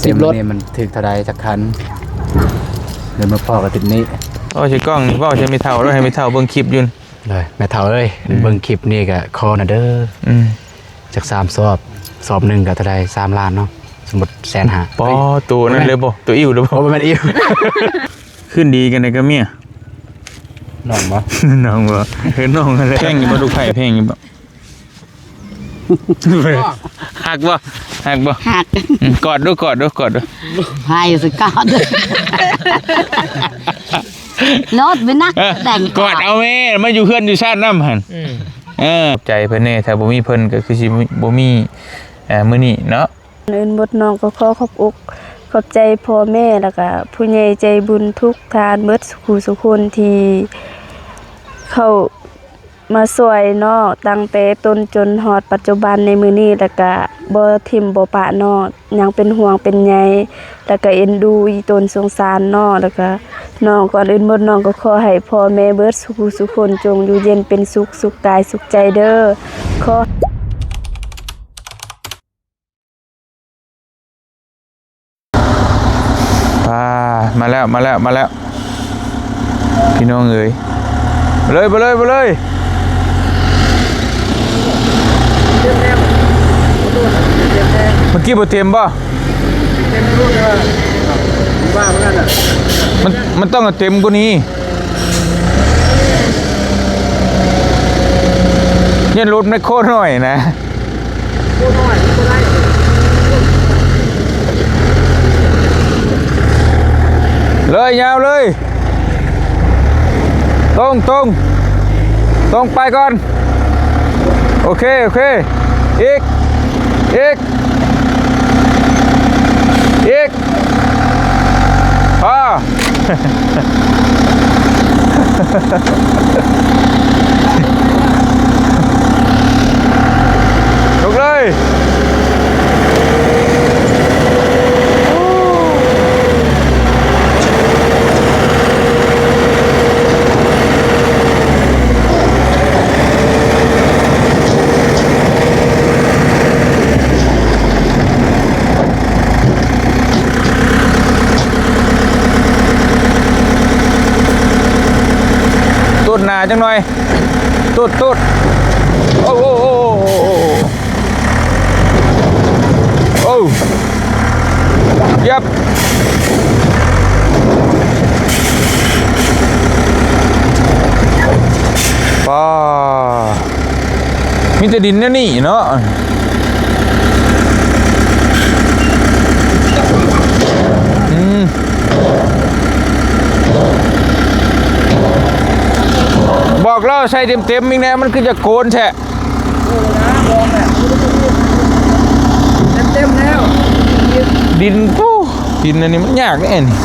ຕິດລົດ ນີ້ມັນຖືກເທົ່າໃດຈັກຄັນ ເດີມາພໍ້ກັນຕິດນີ້. ເວົ້າໃສ່ກ້ອງນີ້ ເວົ້າໃສ່ແມ່ເຖົ້າເດີ ໃຫ້ແມ່ເຖົ້າເບິ່ງຄລິບຢູ່. ໂດຍ ແມ່ເຖົ້າເອີຍ ອືມ ເບິ່ງຄລິບນີ້ກໍຂໍນະເດີ. ອືມ ຈັກສາມສອບ ສອບໜຶ່ງກໍເທົ່າໃດ ສາມລ້ານເນາະ ສົມມຸດແສນຫ້າ. ປໍ ໂຕນັ້ນເລີຍບໍ່? ໂຕອິ້ວເລີຍບໍ່? ໂອ້ ບໍ່ແມ່ນອິ້ວ. ຄືນດີກັນໄດ້ກັບເມຍ ນ້ອງບໍ່? ນ້ອງບໍ່? ເອີ ນ້ອງຫັ້ນແຫຼະ. ແພງຢູ່ບໍ່? ລູກໃພ້ແພງຢູ່ບໍ່? ຮັກບໍ່? ຮັກບໍ່? ຮັກ. ອືມ ກອດດູ ກອດດູ ກອດດູ. ໃຫ້ສະກອດ ໂລດໄປນັກ ເອີ ແດງ ກອດເອົາແມ່ ມາຢູ່ເຮືອນຢູ່ຊານນຳຫັ້ນ. ອືມ ເອີ ຂອບໃຈເພິ່ນແດ່ ຖ້າບໍ່ມີເພິ່ນກໍຄືຊິບໍ່ມີ ເອີ ມື້ນີ້ເນາະ. ອື່ນໝົດ ນ້ອງກໍຂໍຂອບອົກຂອບໃຈພໍ່ແມ່ ແລ້ວກະຜູ້ໃຫຍ່ໃຈບຸນທຸກທ່ານເບິດສູ່ສູ່ຄົນທີ່ເຂົ້າມາຊ່ວຍນ້ອງຕັ້ງແຕ່ຕົ້ນຈົນຮອດປັດຈຸບັນໃນມື້ນີ້ ແລ້ວກະບໍ່ຖິ້ມບໍ່ປະນ້ອງ ຍັງເປັນຫ່ວງເປັນໃຍ ແລ້ວກະເອັນດູອີ່ຕົນສົງສານນ້ອງ. ແລ້ວກະນ້ອງ ກ່ອນອື່ນໝົດ ນ້ອງກໍຂໍໃຫ້ພໍ່ແມ່ເບິດສູ່ສູ່ຄົນຈົ່ງຢູ່ເຢັນເປັນສຸກ ສຸກກາຍສຸກໃຈເດີ. ຂໍ ອ່າ ມາແລ້ວ ມາແລ້ວ ມາແລ້ວ ພີ່ນ້ອງເອີຍ. ມາເລີຍ ມາເລີຍ ມາເລີຍ. ເມື່ອກີ້ບໍ່ເຕັມບໍ່? ມັນ ມັນຕ້ອງໃຫ້ເຕັມກວ່ານີ້. ຢ້ານລົດແມັກໂຄໜ້ອຍນະ. ເລີຍ ຍາວເລີຍ ຕົງ ຕົງ ຕົງໄປກ່ອນ. ໂອເຄ ໂອເຄ ອີກ ອີກ ອີກ. ພໍ ລຸກເລີຍ. ຕູດໜ້າຈັກໜ່ອຍ ຕູດ ຕູດ. ໂອ້ ໂອ້ ໂອ້ ເຢັບ ປາ. ມີແຕ່ດິນແນວນີ້ເນາະ. ອືມ ບອກລາວໃສ່ເຕັມໆອີກແດ່ ມັນຄືຈະໂກນແທ້. ເອີນະ ບອກແຫຼະ ເຕັມໆແລ້ວ ດິນ ໂອ້ ດິນອັນນີ້ມັນຍາກເດ້ນີ້.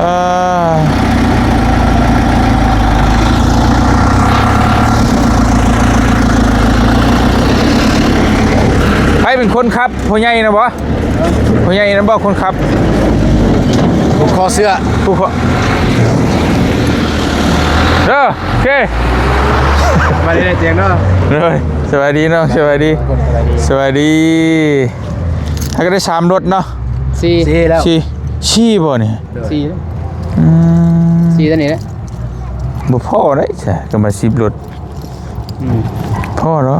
ອ່າ ໃຜເປັນຄົນຂັບ? ພໍ່ໃຫຍ່ນະບໍ່? ພໍ່ໃຫຍ່ນະບໍ່ຄົນຂັບ? ຜູ້ຂໍເສື້ອ ຜູ້ຂໍ ເດີ. ໂອເຄ ສະບາຍດີເນາະ ໂດຍ ສະບາຍດີເນາະ ສະບາຍດີ ສະບາຍດີ. ຫາກະໄດ້ສາມລົດເນາະ ສີ່ ສີ່ແລ້ວ ສີ່ ສີ່ບໍ່ນີ້? ສີ່ ອືມ ສີ່ຕົວນີ້ແຫຼະ ບໍ່ພໍໄດ໋ ກະມາສິບລົດ ອືມ ພໍເນາະ.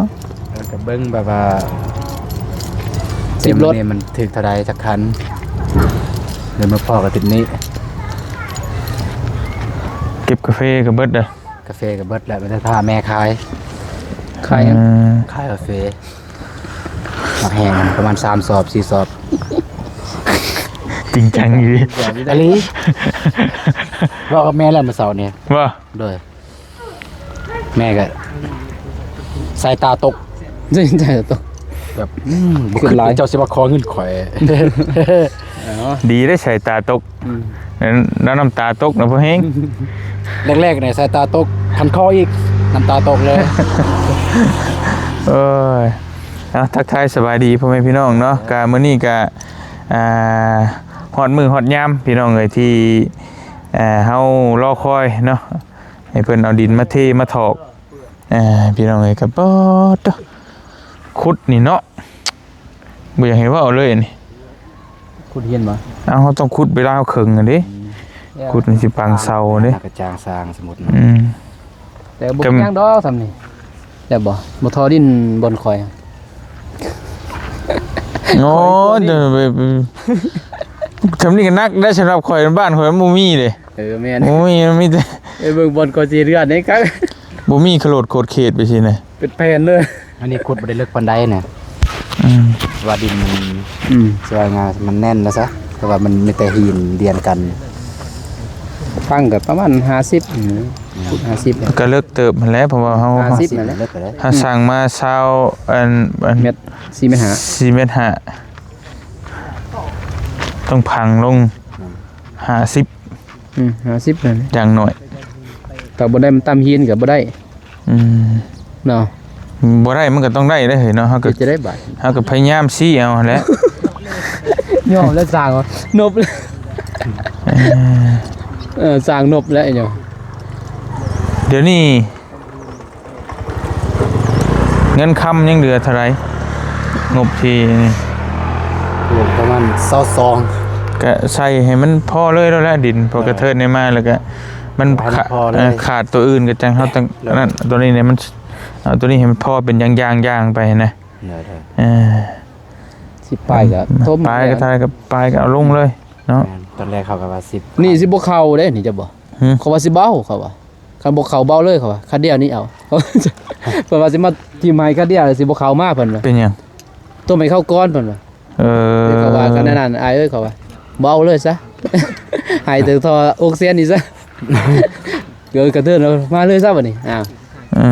ເອີ ກະເບິ່ງແບບວ່າ ສິບລົດ ເຕັມນີ້ມັນຖືກເທົ່າໃດຈັກຄັນ ເດີມາພໍ້ກັນຕິດນີ້. ເກັບກາເຟກໍເບິດເດີ ກາເຟກໍເບິດແລ້ວ ໄປຖ້າແມ່ຂາຍ ຂາຍຫຍັງ? ອືມ ຂາຍກາເຟ ໝາກແຫ້ງປະມານສາມສອບ ສີ່ສອບ. ຈິງຈັງຢູ່ ອີ່ຫຼີ ເວົ້າກັບແມ່ແລ້ວມື້ເຊົ້ານີ້ ວ່າ ໂດຍ ແມ່ກໍສາຍຕາຕົກ ສາຍຕາຕົກ ແບບ ອືມ ບໍ່ຄິດວ່າເຈົ້າຊິມາຂໍເງິນຂ້ອຍ. ອໍ ດີເດ້ສາຍຕາຕົກ ອືມ ແລ້ວນ້ຳຕາຕົກນະ ພໍແຮງ ແລກໆນີ້ສາຍຕາຕົກ ຄັນຄໍອີກນ້ຳຕາຕົກເລີຍ. ໂອ້ຍ ເອົາ ທັກທາຍສະບາຍດີພໍ່ແມ່ພີ່ນ້ອງເນາະ ກະມື້ນີ້ກະ ອ່າ ຮອດມື້ຮອດຍາມພີ່ນ້ອງເອີຍ ທີ່ ເອີ ເຮົາລໍຄອຍເນາະ ໃຫ້ເພິ່ນເອົາດິນມາເທມາຖອກ ເອີ ພີ່ນ້ອງເອີຍ ກະປອດໂທ້ ໂຄ ປຸດນີ້ເນາະ ບໍ່ຢາກໃຫ້ເວົ້າເລີຍອັນນີ້ ຂຸດເຫັນບໍ່? ເອົາ ເຮົາຕ້ອງຂຸດເວລາເຮົາເຄິ່ງຫັ້ນເດ້ ອືມ ຂຸດມັນຊິປັງເສົາເດ້ ແລ້ວກໍຈ້າງສ້າງ ສົມມຸດ ອືມ ແຕ່ບໍ່ ກໍ ເປັນຫຍັງດອກສ່ຳນີ້ ແລ້ວບໍ່ ບໍ່ທໍ່ດິນບ່ອນຂ້ອຍ ໂອ້ຍ ຂ້ອຍ ເດີ ໄປ ໄປ ສ່ຳນີ້ກໍໜັກໄດ້ ສຳລັບຂ້ອຍ ບ້ານຂ້ອຍມັນບໍ່ມີເດ້ ເອີ ແມ່ນ ໂອ້ຍ ມັນມີແຕ່ ໄປເບິ່ງບ່ອນກໍຊິເຮືອນໃນກັນ ບໍ່ມີຂະໂຫຼດຂອດເຂດໄປຊີ້ນະ ເປັນແຜ່ນເລີຍ ອັນນີ້ຂຸດບໍ່ໄດ້ເລິກປານໃດນະ ອືມ ວ່າດິນມັນ ອືມ ຊິວ່າງ່າຍ ມັນແໜ້ນນະຊະ ເພາະວ່າມັນມີແຕ່ຫີນລຽນກັນ ຝັງກໍປະມານຫ້າສິບ ອືມ ຫ້າສິບ ກໍເລິກເຕີບຫັ້ນແຫຼະ ເພາະວ່າເຮົາ ຫ້າສິບນັ້ນແຫຼະ ເຮົາສ້າງມາຊາວ ອັນ ອັນ ແມັດ ສີ່ແມັດຫ້າ ສີ່ແມັດຫ້າ ຕ້ອງຝັງລົງ ອືມ ຫ້າສິບ ອືມ ຫ້າສິບນັ້ນ ຢ່າງໜ້ອຍ ຖ້າບໍ່ໄດ້ມັນຕ່ຳຫີນກໍບໍ່ໄດ້ ອືມ ເນາະ ບໍ່ໄດ້ມັນກໍຕ້ອງໄດ້ເດ້ເຮີ້ຍເນາະ ເຮົາກໍ ຈະໄດ້ບາດ ເຮົາກໍພະຍາຍາມຊີ້ເອົາຫັ້ນແຫຼະ ຍອມແລ້ວສ້າງ ນົບ ເອີ ເອີ ສ້າງນົບແລ້ວ ດຽວນີ້ ເງິນຄຳຍັງເຫຼືອເທົ່າໃດ? ງົບທີ່ນີ້ ໂອ້ ປະມານຊາວສອງ ກະໃສ່ໃຫ້ມັນພໍເລີຍແລ້ວແຫຼະດິນ ພໍກະເທີດນີ້ມາ ແລ້ວກະມັນ ໃຫ້ມັນພໍເລີຍ ຂາດ ເອີ ຂາດຕົວອື່ນກະຈັ່ງເຮົາຈັ່ງ ໂດຍ ນັ້ນ ຕົວນີ້ນີ້ມັນ ເອົາຕົວນີ້ໃຫ້ມັນພໍເປັນຢ່າງໆໄປນະ ໂດຍໆ ເອີ ສິບປາຍກະຖົມ ປາຍກະເທົ່າໃດກະປາຍກະເອົາລົງເລີຍເນາະ ແມ່ນ ຕອນແລກເຂົາກະວ່າສິບ ນີ້ຊິບໍ່ເຂົ້າເດ້ນີ້ ຈະບໍ່ ເຂົາວ່າຊິບໍ່ເອົາ ເຂົາວ່າ ຄັນບໍ່ເຂົ້າບໍ່ເອົາເລີຍ ເຂົາວ່າ ຄັນດຽວນີ້ເອົາ ເພິ່ນວ່າຊິມາຖິ້ມໃຫ້ຄັນດຽວ ຊິບໍ່ເຂົ້າມາ ເພິ່ນວ່າ ເປັນຫຍັງ? ຕົ້ມໃຫ້ເຂົ້າກ່ອນ ເພິ່ນວ່າ ເອີ ເຂົາວ່າ ຄັນນັ້ນ ອ້າຍເອີຍ ເຂົາວ່າ ບໍ່ເອົາເລີຍຊະ ໃຫ້ແຕ່ທໍ່ອົກຊີເຈນນີ້ຊະ ເກີດກະເທີນມາເລີຍຊະບັດນີ້ ອ້າວ ເອີ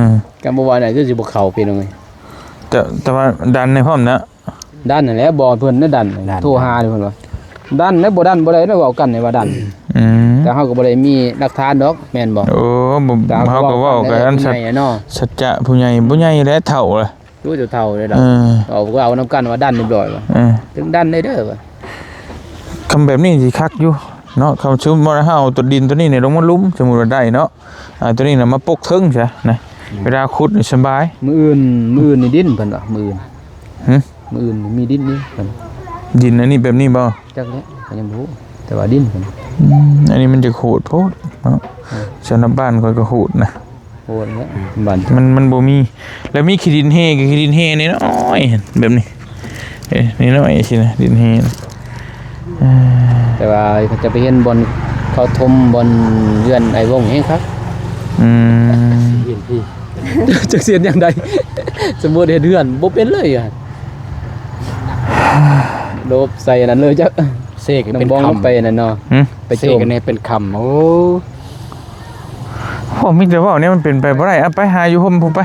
ຄັນບໍ່ວ່ານັ້ນ ຄືຊິບໍ່ເຂົ້າ ພີ່ນ້ອງເອີຍ ແຕ່ ແຕ່ວ່າດັນໃຫ້ພ້ອມນະ ດັນຫັ້ນແຫຼະ ບໍ່ເພິ່ນໄດ້ດັນ ດັນ ໂທຫາເພິ່ນວ່າ ດັນແລ້ວບໍ່ດັນບໍ່ໄດ້ ເວົ້າກັນນີ້ວ່າດັນ ອືມ ແຕ່ເຮົາກໍບໍ່ໄດ້ມີຫຼັກຖານດອກ ແມ່ນບໍ່? ໂອ້ ບໍ່ ເຮົາກໍເວົ້າກັນ ເຮົາກໍເວົ້າກັນ ສັດ ເນາະ ສັດຈະຜູ້ໃຫຍ່ ຜູ້ໃຫຍ່ແຫຼະ ເຖົ້າລະ ໂອ້ ເຖົ້າເລີຍລະ ເອີ ເອົາ ເອົານຳກັນວ່າດັນຮຽບຮ້ອຍວ່າ ເອີ ເຖິງດັນໄດ້ເດີວ່າ ຄຳແບບນີ້ຊິຄັກຢູ່ເນາະ ຄຳສົມມຸດວ່າເຮົາເອົາຕົວດິນຕົວນີ້ນີ້ລົງມາລຸ່ມ ສົມມຸດວ່າໄດ້ເນາະ ອ່າ ຕົວນີ້ນະມາປົກເທິງຊະນະ ອືມ ເວລາຂຸດນີ້ສະບາຍ ມື້ອື່ນ ມື້ອື່ນນີ້ດິນເພິ່ນວ່າ ມື້ອື່ນ ຫຶ ມື້ອື່ນມີດິນນີ້ເພິ່ນ ດິນອັນນີ້ແບບນີ້ບໍ່? ຈັກແຫຼະ ກໍຍັງບໍ່ຮູ້ ແຕ່ວ່າດິນເພິ່ນ ອືມ ອັນນີ້ມັນຈະໂຫດໂພດເນາະ ອືມ ສຳລັບບ້ານຂ້ອຍກໍໂຫດນະ ໂຫດແຫຼະ ອືມ ບ້ານ ມັນ ມັນບໍ່ມີ ແລ້ວມີຂີ້ດິນແຮ່ ກໍຂີ້ດິນແຮ່ນ້ອຍໆ ແບບນີ້ ເອີ ນ້ອຍໆ ຊີ້ນະ ດິນແຮ່ນະ ເອີ ແຕ່ວ່າເຂົາຈະໄປເຫັນບ່ອນເຂົາຖົມບ່ອນເຮືອນອ້າຍວົງແຮງຄັກ ອືມ ເຫັນພີ່ ຈັກຊິເຮັດຫຍັງໄດ້ ສົມມຸດເຮັດເຮືອນບໍ່ເປັນເລີຍ ໂດບໃສ່ອັນນັ້ນເລີຍ ຈັກ ເຊກໃຫ້ເປັນຄຳ ນ້ອງບອງລົງໄປນັ້ນເນາະ ຫຶ ໄປໂຈມ ເຊກໃຫ້ເປັນຄຳ ໂອ້ ໂອ້ ມີແຕ່ເວົ້າແນວມັນເປັນໄປບໍ່ໄດ້ ເອົາໄປຫາຢູ່ຮົ່ມພຸ້ນໄປ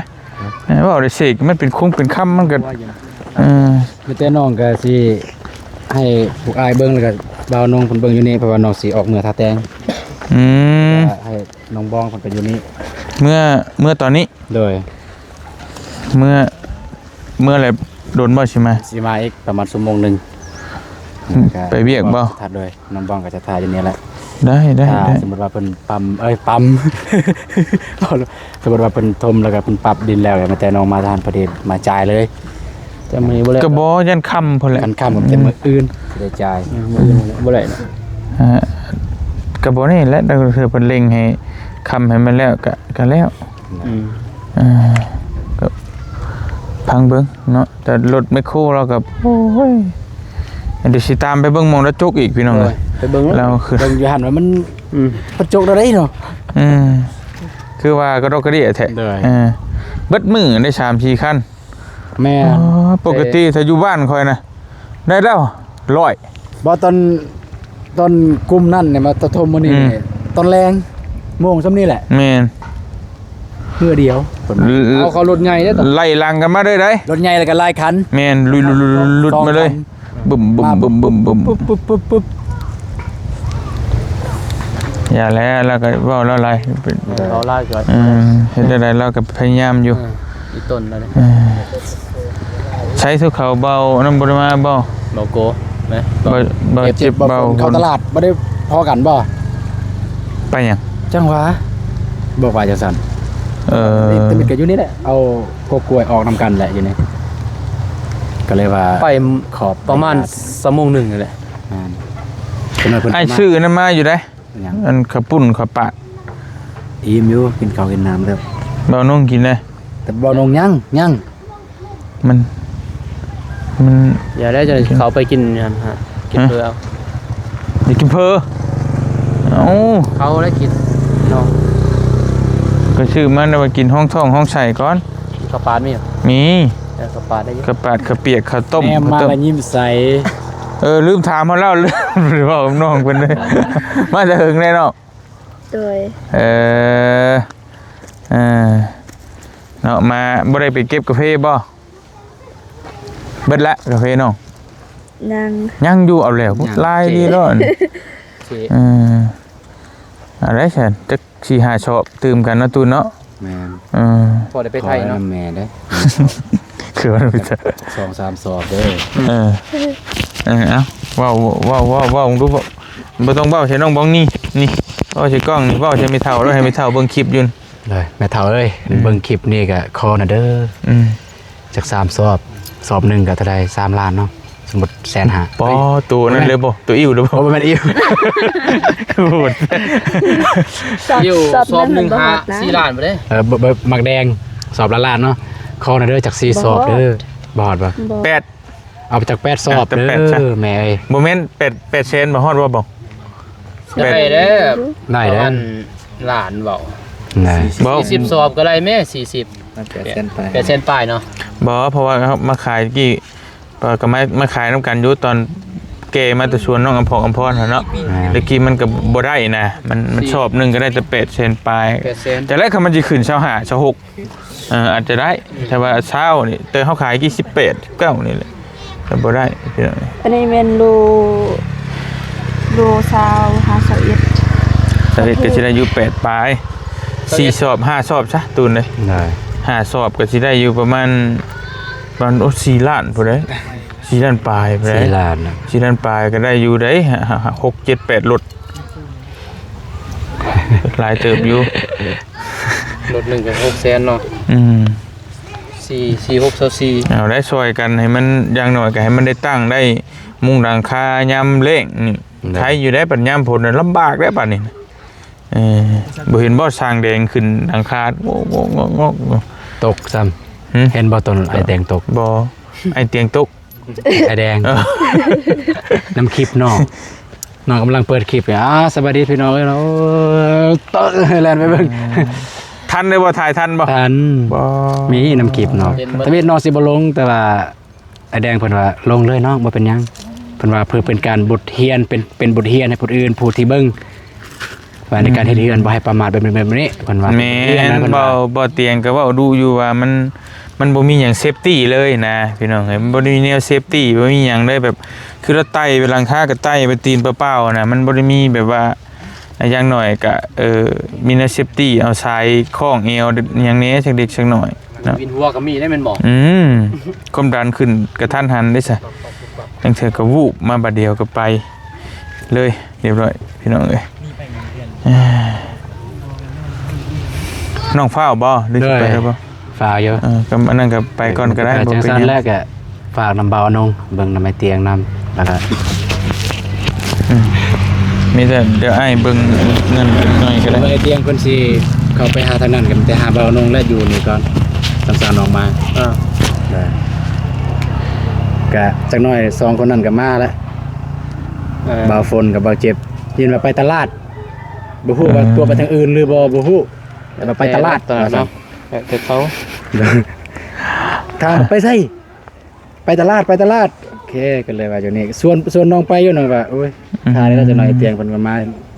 ເອີ ເວົ້າໄດ້ເສກ ມັນເປັນຄົງເປັນຄຳ ມັນກໍ ເອີ ມີແຕ່ນ້ອງກໍຊິໃຫ້ພວກອ້າຍເບິ່ງ ແລ້ວກໍບ່າວນົງເພິ່ນເບິ່ງຢູ່ນີ້ ເພາະວ່ານ້ອງຊິອອກເມືອທ່າແຕງ ອືມ ໃຫ້ນ້ອງບອງເພິ່ນໄປຢູ່ນີ້ ເມືອ ເມືອຕອນນີ້ ໂດຍ ເມືອ ເມືອແລ້ວດົນບໍ່ຊິມາ? ຊິມາອີກປະມານຊົ່ວໂມງໜຶ່ງ ອືມ ແລ້ວກໍ ໄປວຽກບໍ່? ຖ້າໂດຍ ນ້ອງບອງກໍຈະຖ້າຢູ່ນີ້ແຫຼະ ໄດ້ ໄດ້ ຖ້າ ໄດ້ ສົມມຸດວ່າເພິ່ນປ້ຳ ເອີຍ ປ້ຳ ສົມມຸດວ່າເພິ່ນຖົມແລ້ວກໍເພິ່ນປັບດິນແລ້ວ ແລ້ວແຕ່ນ້ອງມາທານພໍດີມາຈ່າຍເລີຍ ແຕ່ມື້ນີ້ບໍ່ໄດ້ ກໍບໍ່ ຢ້ານຄ່ຳພຸ້ນແຫຼະ ຄັນຄ່ຳກໍເປັນ ອືມ ມື້ອື່ນຊິໄດ້ຈ່າຍ ອືມ ມື້ອື່ນບໍ່ໄດ້ນະ ອ່າ ກໍບໍ່ແນ່ແຫຼະ ແຕ່ເທື່ອເພິ່ນເລັ່ງໃຫ້ຄ່ຳໃຫ້ມັນແລ້ວກໍ ກໍແລ້ວ ອືມ ອ່າ ກໍຟັງເບິ່ງເນາະ ແຕ່ລົດແມັກໂຄລາວກໍ ໂອ້ຍ ດຽວຊິຕາມໄປເບິ່ງໝ່ອງລະຈົກອີກ ພີ່ນ້ອງເອີຍ ໂດຍ ໄປເບິ່ງລາວຄື ເບິ່ງຢູ່ຫັ້ນວ່າມັນ ອືມ ລະຈົກແນວໃດເນາະ ອືມ ຄືວ່າກະດອກກະເດຍແທ້ ໂດຍ ເອີ ເບິດມື້ໄດ້ສາມສີ່ຄັນ ແມ່ນ ອໍ ປົກກະຕິຖ້າຢູ່ບ້ານຂ້ອຍນະ ໄດ້ແລ້ວຮ້ອຍ ບໍ່ ຕອນ ຕອນກຸ່ມນັ້ນນີ້ມາຖະຖົມມື້ນີ້ ອືມ ນີ້ ຕອນແລງໂມງສ່ຳນີ້ແຫຼະ ແມ່ນ ເທື່ອດຽວ ເອົາເຂົ້າລົດໃຫຍ່ເດ້ ໄລ່ຫຼັງກັນມາເລີຍໄດ໋ ລົດໃຫຍ່ແລ້ວກໍຫຼາຍຄັນ ແມ່ນ ລຸຍໆໆໆມາເລີຍ ບຶມໆໆໆ ປຶບປຶບປຶບປຶບ ຢ່າແລ້ວ ລາວກໍເວົ້າລາວຫຼາຍ ເວົ້າຫຼາຍ ເອີ ເຮັດແນວໃດລາວກໍພະຍາຍາມຢູ່ ເອີ ອີ່ຕົນລະນີ້ ເອີ ໃຊ້ສຸເຂົາເບົາ ອັນນັ້ນບໍ່ໄດ້ມາບໍ່? ເບົາໂກນະ ເບົາ ເບົາເຈັບ ເບົາ ເບົາ ເຂົ້າຕະຫຼາດບໍ່ໄດ້ພໍ້ກັນບໍ່? ໄປຫຍັງ? ຈັ່ງຫວາ ບອກວ່າຈັ່ງຊັ້ນ ເອີ ຕະມິດກໍຢູ່ນີ້ແຫຼະ ເອົາກົກກ້ວຍອອກນຳກັນແຫຼະຢູ່ນີ້ ກໍເລີຍວ່າ ໄປ ຂອບ ປະມານ ໄປຫາ ຊົ່ວໂມງໜຶ່ງນີ້ແຫຼະ. ແມ່ນ. ເພິ່ນວ່າເພິ່ນ ອ້າຍ ກໍມາ ຊື້ອັນນັ້ນມາຢູ່ເດ້. ຫຍັງ? ອັນເຂົ້າປຸ້ນເຂົ້າປາກ. ອີ່ມຢູ່ ກິນເຂົ້າກິນນ້ຳແລ້ວ. ເບົານົງກິນເດ້. ແຕ່ເບົານົງຍັງ ຍັງ. ມັນ ມັນ ຢ່າໄດ້ ຈະເຂົ້າໄປກິນຫັ້ນຮະ ກິນ ຮະ? ເພີເອົາ ໄດ້ກິນເພີ. ເອົ້າ ເຂົາໄດ້ກິນເນາະ. ກໍຊື້ມາແລ້ວວ່າກິນຮອງທ້ອງຮອງໄສ້ກ່ອນ. ເຂົ້າປາດມີບໍ່? ມີ. ເອີ ເຂົ້າປາດໄດ້ຢູ່. ເຂົ້າປາດເຂົ້າປຽກເຂົ້າຕົ້ມ ແນມມາ ເຂົ້າຕົ້ມ ແລ້ວຍິ້ມໃສ. ເອີ ລືມຖາມເຮົາແລ້ວ ລືມເວົ້າກັບນ້ອງເພິ່ນເລີຍ. ມາແຕ່ເຫິງແລ້ວເນາະ. ໂດຍ. ເອີ ເອີ ເນາະ ມາ ບໍ່ໄດ້ໄປເກັບກາເຟບໍ່? ເບິດລະກາເຟນ້ອງ? ຍັງ ຍັງຢູ່. ເອົາແລ້ວ ຍັງ ຫຼາຍດີເນາະ. ເອີ ເອົາໄດ້ຊັ້ນ ຈັກສີ່ຫ້າຊອບຕື່ມກັນເນາະ ຕູນເນາະ. ແມ່ນ. ເອີ ພໍໄດ້ໄປໄທເນາະ ຂໍນຳແມ່ເດີ້. ຄືວ່າໄປໄທ ສອງສາມຊອບເດີ້. ເອີ ເອີ ເອົ້າ ເວົ້າ ເວົ້າ ເວົ້າ ເວົ້າດູ. ບໍ່ຕ້ອງເວົ້າໃສ່ນ້ອງບອງນີ້ ນີ້ ເວົ້າໃສ່ກ້ອງນີ້ ເວົ້າໃສ່ແມ່ເຖົ້າ ແລ້ວໃຫ້ແມ່ເຖົ້າເບິ່ງຄລິບຢູ່. ເລີຍ ແມ່ເຖົ້າເອີຍ ອືມ ເບິ່ງຄລິບນີ້ກໍຂໍນະເດີ້. ອືມ ຈັກສາມຊອບ ຊອບໜຶ່ງກໍເທົ່າໃດ ສາມລ້ານເນາະ. ສົມມຸດແສນຫ້າ. ປໍ ໂຕນັ້ນເລີຍບໍ່? ໂຕອິ້ວເລີຍບໍ່? ບໍ່ແມ່ນອິ້ວ ໂຫດ. ຊອບ ອິ້ວ ຊອບ ຊອບໜຶ່ງ ໜຶ່ງ ຫ້າ ບໍ່ຮອດນະ ສີ່ລ້ານບໍ່ເດ້. ເອີ ເບີ ເບີ ໝາກແດງ ຊອບລະລ້ານເນາະ. ຂໍນະເດີ້ ຈັກສີ່ຊອບເດີ້. ບໍ່ຮອດ ບໍ່ຮອດບໍ່? ບໍ່ ແປດ ເອົາໄປຈັກແປດຊອບເດີ້ ແມ່ເອີຍ. ບໍ່ແມ່ນແປດ ແປດແສນບໍ່? ຮອດບໍ່? ບໍ່ ໄດ້ເດ້ ໄດ້ເດ້ ປະມານລ້ານເວົ້າ. ໄດ້ ບໍ່ ສີ່ສິບຊອບກໍໄດ້ແມ້ ສີ່ສິບ ແປດແສນປາຍ ແປດແສນປາຍເນາະ. ບໍ່ ເພາະວ່າເຮົາມາຂາຍກີ້ ກໍມາ ມາຂາຍນຳກັນຢູ່ ຕອນແກ່ມາແຕ່ສວນນ້ອງອຳພອນ ອຳພອນຫັ້ນເນາະ. ອ່າ ແຕ່ກີ້ມັນກໍບໍ່ໄດ້ນະ ມັນ ມັນຊອບໜຶ່ງກໍໄດ້ແຕ່ແປດແສນປາຍ. ແປດແສນ ແຕ່ແລກຄັນມັນຊິຂຶ້ນຊາວຫ້າ ຊາວຫົກ ເອີ ອາດຈະໄດ້ ແຕ່ວ່າຊາວນີ້ ແຕ່ເຮົາຂາຍກີ້ສິບແປດ ສິບເກົ້ານີ້ແຫຼະ ກໍບໍ່ໄດ້ພີ່ນ້ອງ. ອັນນີ້ແມ່ນໂລ ໂລຊາວ ຫາຊາວເອັດ ຊາວເອັດກໍຊິໄດ້ຢູ່ແປດປາຍ ສີ່ຊອບ ຫ້າຊອບຊະ ຕູນເອີຍ. ໄດ້ ຫ້າຊອບກໍຊິໄດ້ຢູ່ປະມານ ປະມານ ໂອ້ ສີ່ລ້ານພຸ້ນເດ້ ສີ່ລ້ານປາຍພຸ້ນເດ້. ສີ່ລ້ານນະ ສີ່ລ້ານປາຍກໍໄດ້ຢູ່ເດ້ ຫົກ ເຈັດ ແປດລົດ ຫຼາຍເຕີບຢູ່. ລົດໜຶ່ງກໍຫົກແສນເນາະ. ອືມ ສີ່ ສີ່ ຫົກ ຊາວສີ່. ເອົາໄດ້ຊ່ອຍກັນໃຫ້ມັນ ຢ່າງໜ້ອຍກໍໃຫ້ມັນໄດ້ຕັ້ງໄດ້ມຸງຫຼັງຄາຍາມແລ້ງນີ້ ໄດ້ ໄຄຢູ່ໄດ໋. ບັດຍາມຝົນນະລຳບາກເດ້ບັດນີ້. ເອີ ບໍ່ເຫັນບໍ່ ຊ່າງແດງຂຶ້ນຫຼັງຄາ ໂງກໆໆໆ. ຕົກຊ້ຳ. ຫື? ເຫັນບໍ່ ຕອນອ້າຍແດງຕົກ? ບໍ່ ອ້າຍຕຽງຕົກ. ອ້າຍແດງ ເອີ ນຳຄລິບນ້ອງ ນ້ອງກຳລັງເປີດຄລິບ. ອ່າ ສະບາຍດີພີ່ນ້ອງເອີຍເນາະ. ໂອ້ຍ ແລ່ນໄປເບິ່ງ ທັນໄດ້ບໍ່? ຖ່າຍທັນບໍ່? ທັນ. ບໍ່ ມີນຳຄລິບເນາະ. ທຳອິດນ້ອງຊິບໍ່ລົງ ແຕ່ວ່າອ້າຍແດງເພິ່ນວ່າ ລົງເລີຍນ້ອງ ບໍ່ເປັນຫຍັງ. ເພິ່ນວ່າເພື່ອເປັນການບົດຮຽນ ເປັນ ເປັນບົດຮຽນໃຫ້ຜູ້ອື່ນ ຜູ້ທີ່ເບິ່ງ ວ່າໃນການເຮັດເຮືອນ ອືມ ບໍ່ໃຫ້ປະໝາດແບບນີ້ ແບບນີ້ ເພິ່ນວ່າ. ແມ່ນ ເຮັດເຮືອນນະ ເວົ້າ ເວົ້າຕຽງກໍເວົ້າດຸຢູ່ວ່າມັນ ມັນບໍ່ມີຫຍັງເຊຟຕີ້ເລີຍນະ ພີ່ນ້ອງເອີຍ. ມັນບໍ່ໄດ້ມີແນວເຊຟຕີ້ ບໍ່ມີຫຍັງເລີຍ ແບບຄືລະໄຕ່ໄປຫຼັງຄາກໍໄຕ່ໄປຕີນເປົ່າໆນະ ມັນບໍ່ໄດ້ມີແບບວ່າ ຢ່າງໜ້ອຍກໍ ເອີ ມີແນວເຊຟຕີ້ ເອົາສາຍຄ້ອງແອວຫຍັງແດ່ ຈັກເລັກຈັກໜ້ອຍ. ເນາະ ວິນຫົວກໍມີໄດ້ແມ່ນບໍ່? ອືມ ຄວາມດັນຂຶ້ນກະທັນຫັນເດ້ຊະ ລາງເທື່ອກໍວູບມາບາດດຽວກໍໄປເລີຍ ຮຽບຮ້ອຍພີ່ນ້ອງເອີຍ. ນ້ອງຟ້າວບໍ່ ຫຼືຊິໄປແລ້ວບໍ່? ໂດຍ ຟ້າວຢູ່. ເອີ ກໍອັນນັ້ນກໍໄປກ່ອນກໍໄດ້ ບໍ່ເປັນຫຍັງ. ຈັ່ງຊັ້ນແລ້ວກໍ ຝາກນຳບ່າວອານົງ ເບິ່ງນຳອ້າຍຕຽງນຳ ແລ້ວກໍ ອືມ ມີແຕ່ດຽວອ້າຍເບິ່ງນັ້ນໜ້ອຍກໍໄດ້. ເບິ່ງອ້າຍຕຽງເພິ່ນຊິເຂົ້າໄປຫາທາງນັ້ນ ກໍມີແຕ່ຫາບ່າວອານົງ ແລະ ຢູ່ນີ້ກ່ອນ ຈັ່ງຊາວນ້ອງມາ. ເອີ ກະຈັກໜ້ອຍສອງຄົນນັ້ນກໍມາແລ້ວ. ເອີ ບ່າວຝົນກັບບ່າວເຈັບ ຍິນວ່າໄປຕະຫຼາດ ບໍ່ຮູ້ວ່າ ເອີ ຕົວະໄປທາງອື່ນຫຼືບໍ່ ບໍ່ຮູ້ ແຕ່ວ່າໄປຕະຫຼາດ ແຕ່ຕະຫຼາດເນາະ ວ່າຊັ້ນ. ແຕ່ເຂົາ ຖາມໄປໃສ? ໄປຕະຫຼາດ ໄປຕະຫຼາດ. ໂອເຄ ກໍເລີຍວ່າຢູ່ນີ້ ຊວນ ຊວນນ້ອງໄປຢູ່ ນ້ອງວ່າ ໂອ້ຍ ອືມ ຖ້າໄດ້ແລ້ວ ຈັກໜ້ອຍຕຽງເພິ່ນກໍມາ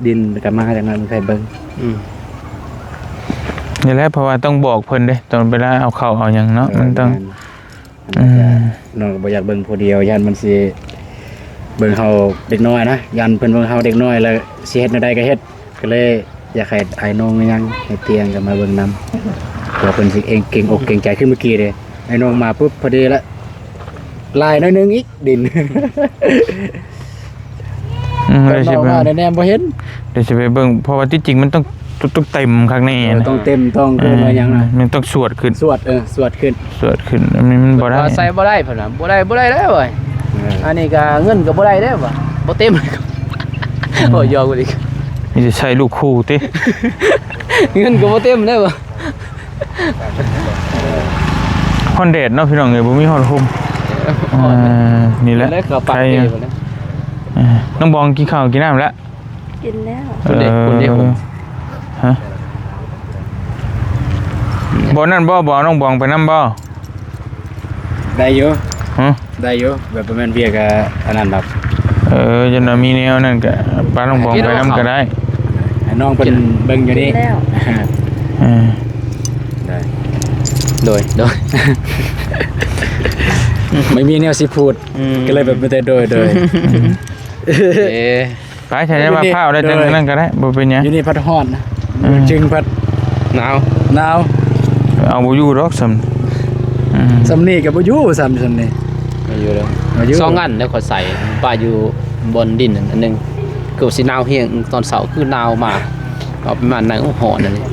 ດິນ ກໍມາ ຈັກໜ້ອຍມັນໃຫ້ເບິ່ງ. ອືມ ນີ້ແຫຼະ ເພາະວ່າຕ້ອງບອກເພິ່ນເດ້ ຕອນເວລາເອົາເຂົ້າເອົາຫຍັງເນາະ. ເອີ ມັນຕ້ອງ ແມ່ນ ອືມ ນ້ອງກໍບໍ່ຢາກເບິ່ງຜູ້ດຽວ ຢ້ານມັນຊິເບິ່ງເຮົາເດັກນ້ອຍນະ ຢ້ານເພິ່ນເບິ່ງເຮົາເດັກນ້ອຍ ແລ້ວຊິເຮັດແນວໃດກໍເຮັດ. ກໍເລີຍຢາກໃຫ້ອ້າຍນ້ອງຍັງໃຫ້ຕຽງກັນມາເບິ່ງນຳ ເພື່ອເພິ່ນຊິເອງເກງອົກເກງໃຈ. ຄືເມື່ອກີ້ເດ້ ອ້າຍນ້ອງມາປຸບ ພໍດີລະ ຫຼາຍໜ້ອຍໜຶ່ງອີກດິນ. ອືມ ຕອນນ້ອງມາແນມບໍ່ເຫັນ. ດຽວຊິໄປເບິ່ງ ເພາະວ່າທີ່ຈິງມັນຕ້ອງ ຕ້ອງເຕັມຄັກແນ່ ເອີ ນະ ຕ້ອງເຕັມ ຕ້ອງ ເອີ ເອີ້ນວ່າຫຍັງນະ ແມ່ນຕ້ອງສວດຂຶ້ນ ສວດ ເອີ ສວດຂຶ້ນ ສວດຂຶ້ນ ມັນ ມັນບໍ່ໄດ້ ວ່າໃສ່ບໍ່ໄດ້ ເພິ່ນວ່າບໍ່ໄດ້ ບໍ່ໄດ້ເດ້ເວີຍ ເອີ ອັນນີ້ກໍເງິນກໍບໍ່ໄດ້ເດ້ວ່າ ບໍ່ເຕັມ ອືມ ໂອ້ຍ ຢອກອີກ ມີແຕ່ໃສ່ລູກຄູ່ຕິ ເງິນກໍບໍ່ເຕັມເດ້ວ່າ ຮ້ອນແດດເນາະພີ່ນ້ອງເອີຍ ບໍ່ມີຮ້ອນຮົ່ມ ເອີ ອ່າ ນີ້ແຫຼະ ໄຄຢູ່ ເອີ ນ້ອງບອງກິນເຂົ້າກິນນ້ຳແລ້ວ? ກິນແລ້ວ ເອີ ພຸ້ນເດ້ ພຸ້ນເດ້ ຮະ ບໍ່ນັ້ນບໍ່ ບໍ່ເອົານ້ອງບອງໄປນຳບໍ່? ໄດ້ຢູ່ ຮະ ໄດ້ຢູ່ ແບບບໍ່ແມ່ນວຽກ ອາ ອັນນັ້ນດອກ ເອີ ຢ້ານວ່າມີແນວນັ້ນກະປານ້ອງບອງໄປນຳກະໄດ້ ໃຫ້ນ້ອງເພິ່ນເບິ່ງຢູ່ນີ້ ກິນແລ້ວ ເອີ ໄດ້ ໂດຍ ໂດຍ ບໍ່ມີແນວຊິພູດ ອືມ ກໍເລີຍແບບມີແຕ່ໂດຍ ໂດຍ ເອີ ໄປ ຖ້າວ່າພ້າວໄດ້ຈັ່ງນັ້ນກໍໄດ້ ບໍ່ເປັນຫຍັງ ຢູ່ນີ້ພັດຮ້ອນນະ ອືມ ຈຶ່ງພັດໜາວ ໜາວ ເອົາບໍ່ຢູ່ດອກສ່ຳ ອືມ ສ່ຳນີ້ກໍບໍ່ຢູ່ ສ່ຳ ສ່ຳນີ້ ບໍ່ຢູ່ດອກ ບໍ່ຢູ່ ສອງອັນແລ້ວຂ້ອຍໃສ່ ປະຢູ່ບ່ອນດິນອັນໜຶ່ງ ຄືຊິໜາວແຮງ ຕອນເຊົ້າຄືໜາວມາ ເອົາໄປມານັ່ງ ໂອ້ ຮ້ອນອັນນີ້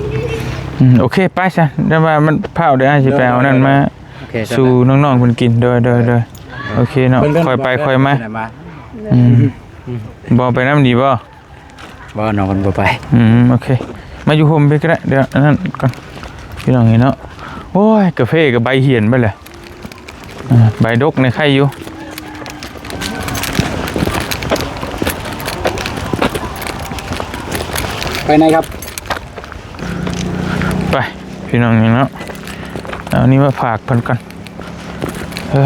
ອືມ ໂອເຄ ໄປຊະ ແຕ່ວ່າມັນພ້າວ ດຽວອ້າຍຊິໄປເອົານັ້ນມາ ໂອເຄ ສູ່ນ້ອງໆເພິ່ນກິນ ໂດຍ ໂດຍ ໂດຍ ໂອເຄເນາະ ຄ່ອຍໄປຄ່ອຍມາ ອືມ ບໍ່ໄປນຳດີບໍ່? ບໍ່ ນ້ອງເພິ່ນບໍ່ໄປ ອືມ ໂອເຄ ມາຢູ່ຮົ່ມພີ້ກໍໄດ້ ດຽວອັນນັ້ນກ່ອນ ພີ່ນ້ອງເອີຍເນາະ ໂອ້ຍ ກາເຟກໍໃບຫ້ຽນເບິດແຫຼະ ອ່າ ໃບດົກນີ້ໄຄຢູ່ ໄປໄຫນຄັບ? ໄປ ພີ່ນ້ອງເອີຍເນາະ ເອົານີ້ມາຝາກເພິ່ນກ່ອນ ເອີ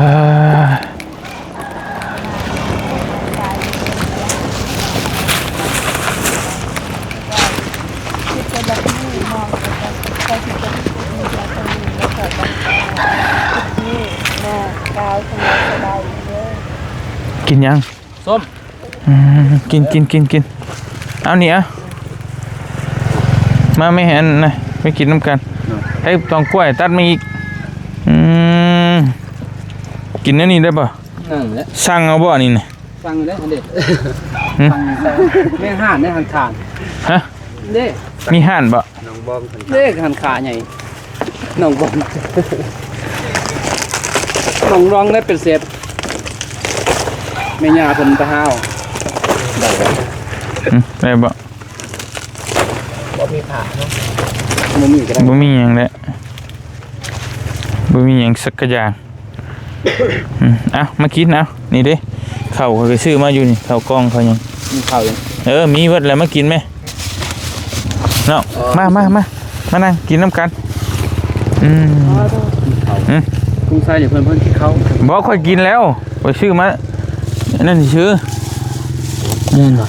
ກິນຫຍັງ? ສົ້ມ ອືມ ກິນ ກິນ ກິນ ກິນ ເອົານີ້ ເອົາ ມາແມ່ ອັນນະ ໄປກິນນຳກັນ ໃຫ້ຕອງກ້ວຍຕັດມາອີກ ອືມ ກິນແນວນີ້ໄດ້ບໍ່? ນັ້ນແຫຼະ ສັ່ງເອົາບໍ່ອັນນີ້ນະ? ສັ່ງເດ້ ອັນເດ້ ຫຶ? ສັ່ງ ແມ່ຮ້ານໃນຮ້ານຄ້າ ຮະ? ເດ້ ມີຮ້ານບໍ່? ໜອງບອງເພິ່ນ ເດ້ ຮ້ານຄ້າໃຫຍ່ ໜອງບອງ ໜອງບອງໄດ້ເປັນເຊບ ແມ່ຍ່າເພິ່ນໄປຫາເອົາ ໄດ້ບໍ່? ອືມ ໄດ້ບໍ່? ບໍ່ມີຜ້າເນາະ ບໍ່ມີກໍໄດ້ ບໍ່ມີຫຍັງແຫຼະ ບໍ່ມີຫຍັງສັກກະຢ່າງ ອືມ ເອົາ ມາກິນ ເອົາ ນີ້ເດ້ ເຂົ້າຂ້ອຍກໍຊື້ມາຢູ່ນີ້ ເຂົ້າກ່ອງ ເຂົ້າຫຍັງ ມີເຂົ້າຢູ່ ເອີ ມີເບິດແລ້ວ ມາກິນແມ ເນາະ ມາ ມາ ມາ ມານັ່ງກິນນຳກັນ ອືມ ເຂົ້າ ຫຶ? ກຸງໄຊນີ້ເພິ່ນ ເພິ່ນກິນເຂົ້າ ບໍ່ ຂ້ອຍກິນແລ້ວ ຂ້ອຍຊື້ມາ ອັນນັ້ນຊື່ ແມ່ນບໍ່?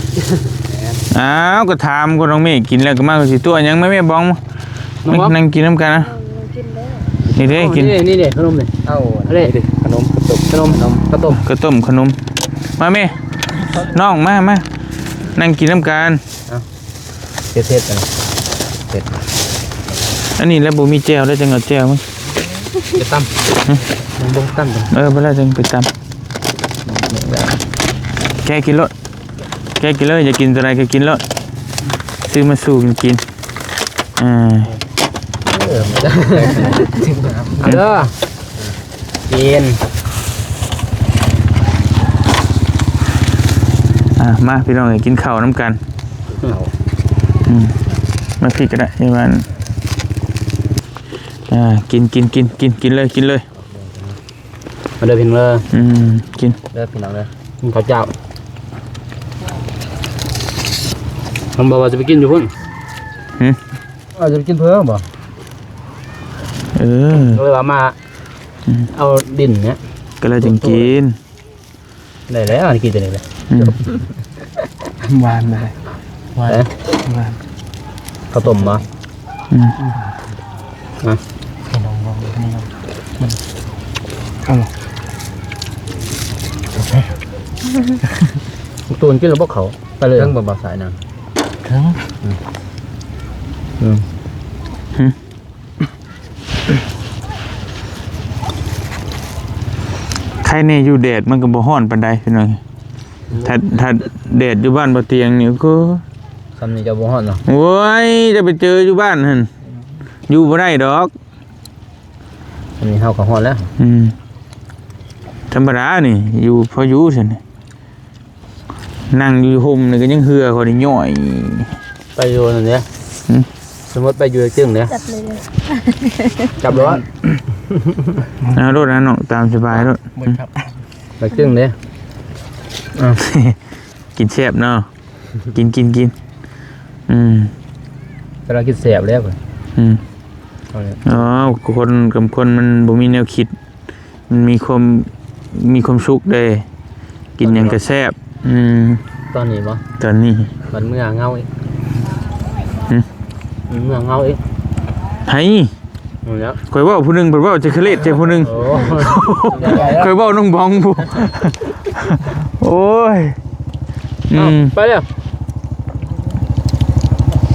ອ້າວ ກໍຖາມຄົນ ນ້ອງເມກກິນແລ້ວກໍມາ ກໍຊິຕົວະຫຍັງ ມາແມ່ບອງ ມານັ່ງກິນນຳກັນນະ ກິນແລ້ວ ນີ້ເດ້ ກິນ ນີ້ ນີ້ ຂະໜົມນີ້ ເອົາ ເອົາເດ້ ຂະໜົມ ຂະໜົມ ຂະໜົມ ເຂົ້າຕົ້ມ ເຂົ້າຕົ້ມ ຂະໜົມ ມາແມ່ ນ້ອງ ມາ ມາ ນັ່ງກິນນຳກັນ ເອົາ ເຜັດໆ ອັນນີ້ ເຜັດ ອັນນີ້ແຫຼະ ບໍ່ມີແຈ່ວແລ້ວ ຈັ່ງເອົາແຈ່ວມາ ໄປຕຳ ຫຶ? ມັນບໍ່ຕຳ ເອີ ບໍ່ແລ້ວ ຈັ່ງໄປຕຳ ແກະກິນໂລດ ແກະກິນເລີຍ ຢາກກິນຕົວໃດກໍກິນໂລດ ຊື້ມາສູ່ກັນກິນ ອ່າ ເອີ ເອົາເດີ ກິນ ອ່າ ມາ ພີ່ນ້ອງເອີຍ ກິນເຂົ້ານຳກັນ ເຂົ້າ ອືມ ມາພີ້ກໍໄດ້ ຢູ່ບ້ານ ອ່າ ກິນ ກິນ ກິນ ກິນ ກິນເລີຍ ກິນເລີຍ. ມາເດີພີ່ນ້ອງເດີ ອືມ ກິນເດີພີ່ນ້ອງເດີ ກິນເຂົ້າເຈົ້າ ມັນບອກວ່າຈະໄປກິນຢູ່ພຸ້ນ ຫຶ? ວ່າຈະໄປກິນເພິ່ນບໍ່ ເອີ ກໍເລີຍວ່າມາ ອືມ ເອົາດິນເນຍ ກໍເລີຍຈຶ່ງກິນ ໄດ້ແລ້ວ ອັນກິນຕົວນີ້ແຫຼະ ອືມ ຫວານໄດ໋ ຫວານ ເອີ ຫວານ ເຂົ້າຕົ້ມບໍ່? ອືມ ອືມ ອ່ະ ໃຫ້ນ້ອງລອງເບິ່ງ ມັນ ເອົາລະ ຕູນກິນແລ້ວບໍ່ເຂົ້າ ໄປເລີຍ ເທິງບໍ່ ບໍ່ສາຍນາງ ເທິງ ອືມ ອືມ ຫຶ? ໄຄແນ່ຢູ່ແດດ ມັນກໍບໍ່ຮ້ອນປານໃດພີ່ນ້ອງ ຖ້າ ຖ້າແດດຢູ່ບ້ານບໍ່ຕຽງນີ້ ໂອ້ ສ່ຳນີ້ເຈົ້າບໍ່ຮອດເນາະ. ໂອ້ຍ ຈະໄປເຈີຢູ່ບ້ານຫັ້ນ ຢູ່ບໍ່ໄດ້ດອກ. ອັນນີ້ເຮົາກໍຮອດແລ້ວ. ອືມ ທຳມະດານີ້ ຢູ່ ພໍຢູ່ຊັ້ນ. ນັ່ງຢູ່ຮົ່ມນີ້ກໍຍັງເຫື່ອ ຂ້ອຍນີ້ຍ້ອຍ. ໄປຢູ່ນັ້ນເດ້. ຫືມ? ສົມມຸດໄປຢູ່ຈັ່ງເດ້. ຈັບເລີຍ. ຈັບໂລດ. ເອົາໂລດນະນ້ອງ ຕາມສະບາຍໂລດ. ບໍ່ຈັບ. ໄປຈຶ່ງເດ້. ເອົາ ກິນແຊບເນາະ. ກິນ ກິນ ກິນ. ອືມ ກຳລັງກິນແຊບແລ້ວ. ອືມ ເອົາແລ້ວ. ອໍ ຄົນກັບຄົນມັນບໍ່ມີແນວຄິດ ມັນມີຄວາມ ມີຄວາມສຸກເດ້ ກິນຫຍັງກໍແຊບ. ອືມ ຕອນນີ້ບໍ່? ຕອນນີ້ ມັນເມື່ອເຫງົາອີກ. ຫຶ? ມັນເມື່ອເຫງົາອີກ. ໃຜ? ນັ້ນແຫຼະ ຂ້ອຍເວົ້າຜູ້ໜຶ່ງ ເພິ່ນເວົ້າຈະຄະເລດໃສ່ຜູ້ໜຶ່ງ. ໂອ້ ຂ້ອຍເວົ້ານ້ອງບອງຜູ້. ໂອ້ຍ. ອືມ ເອົ້າ ໄປແລ້ວ.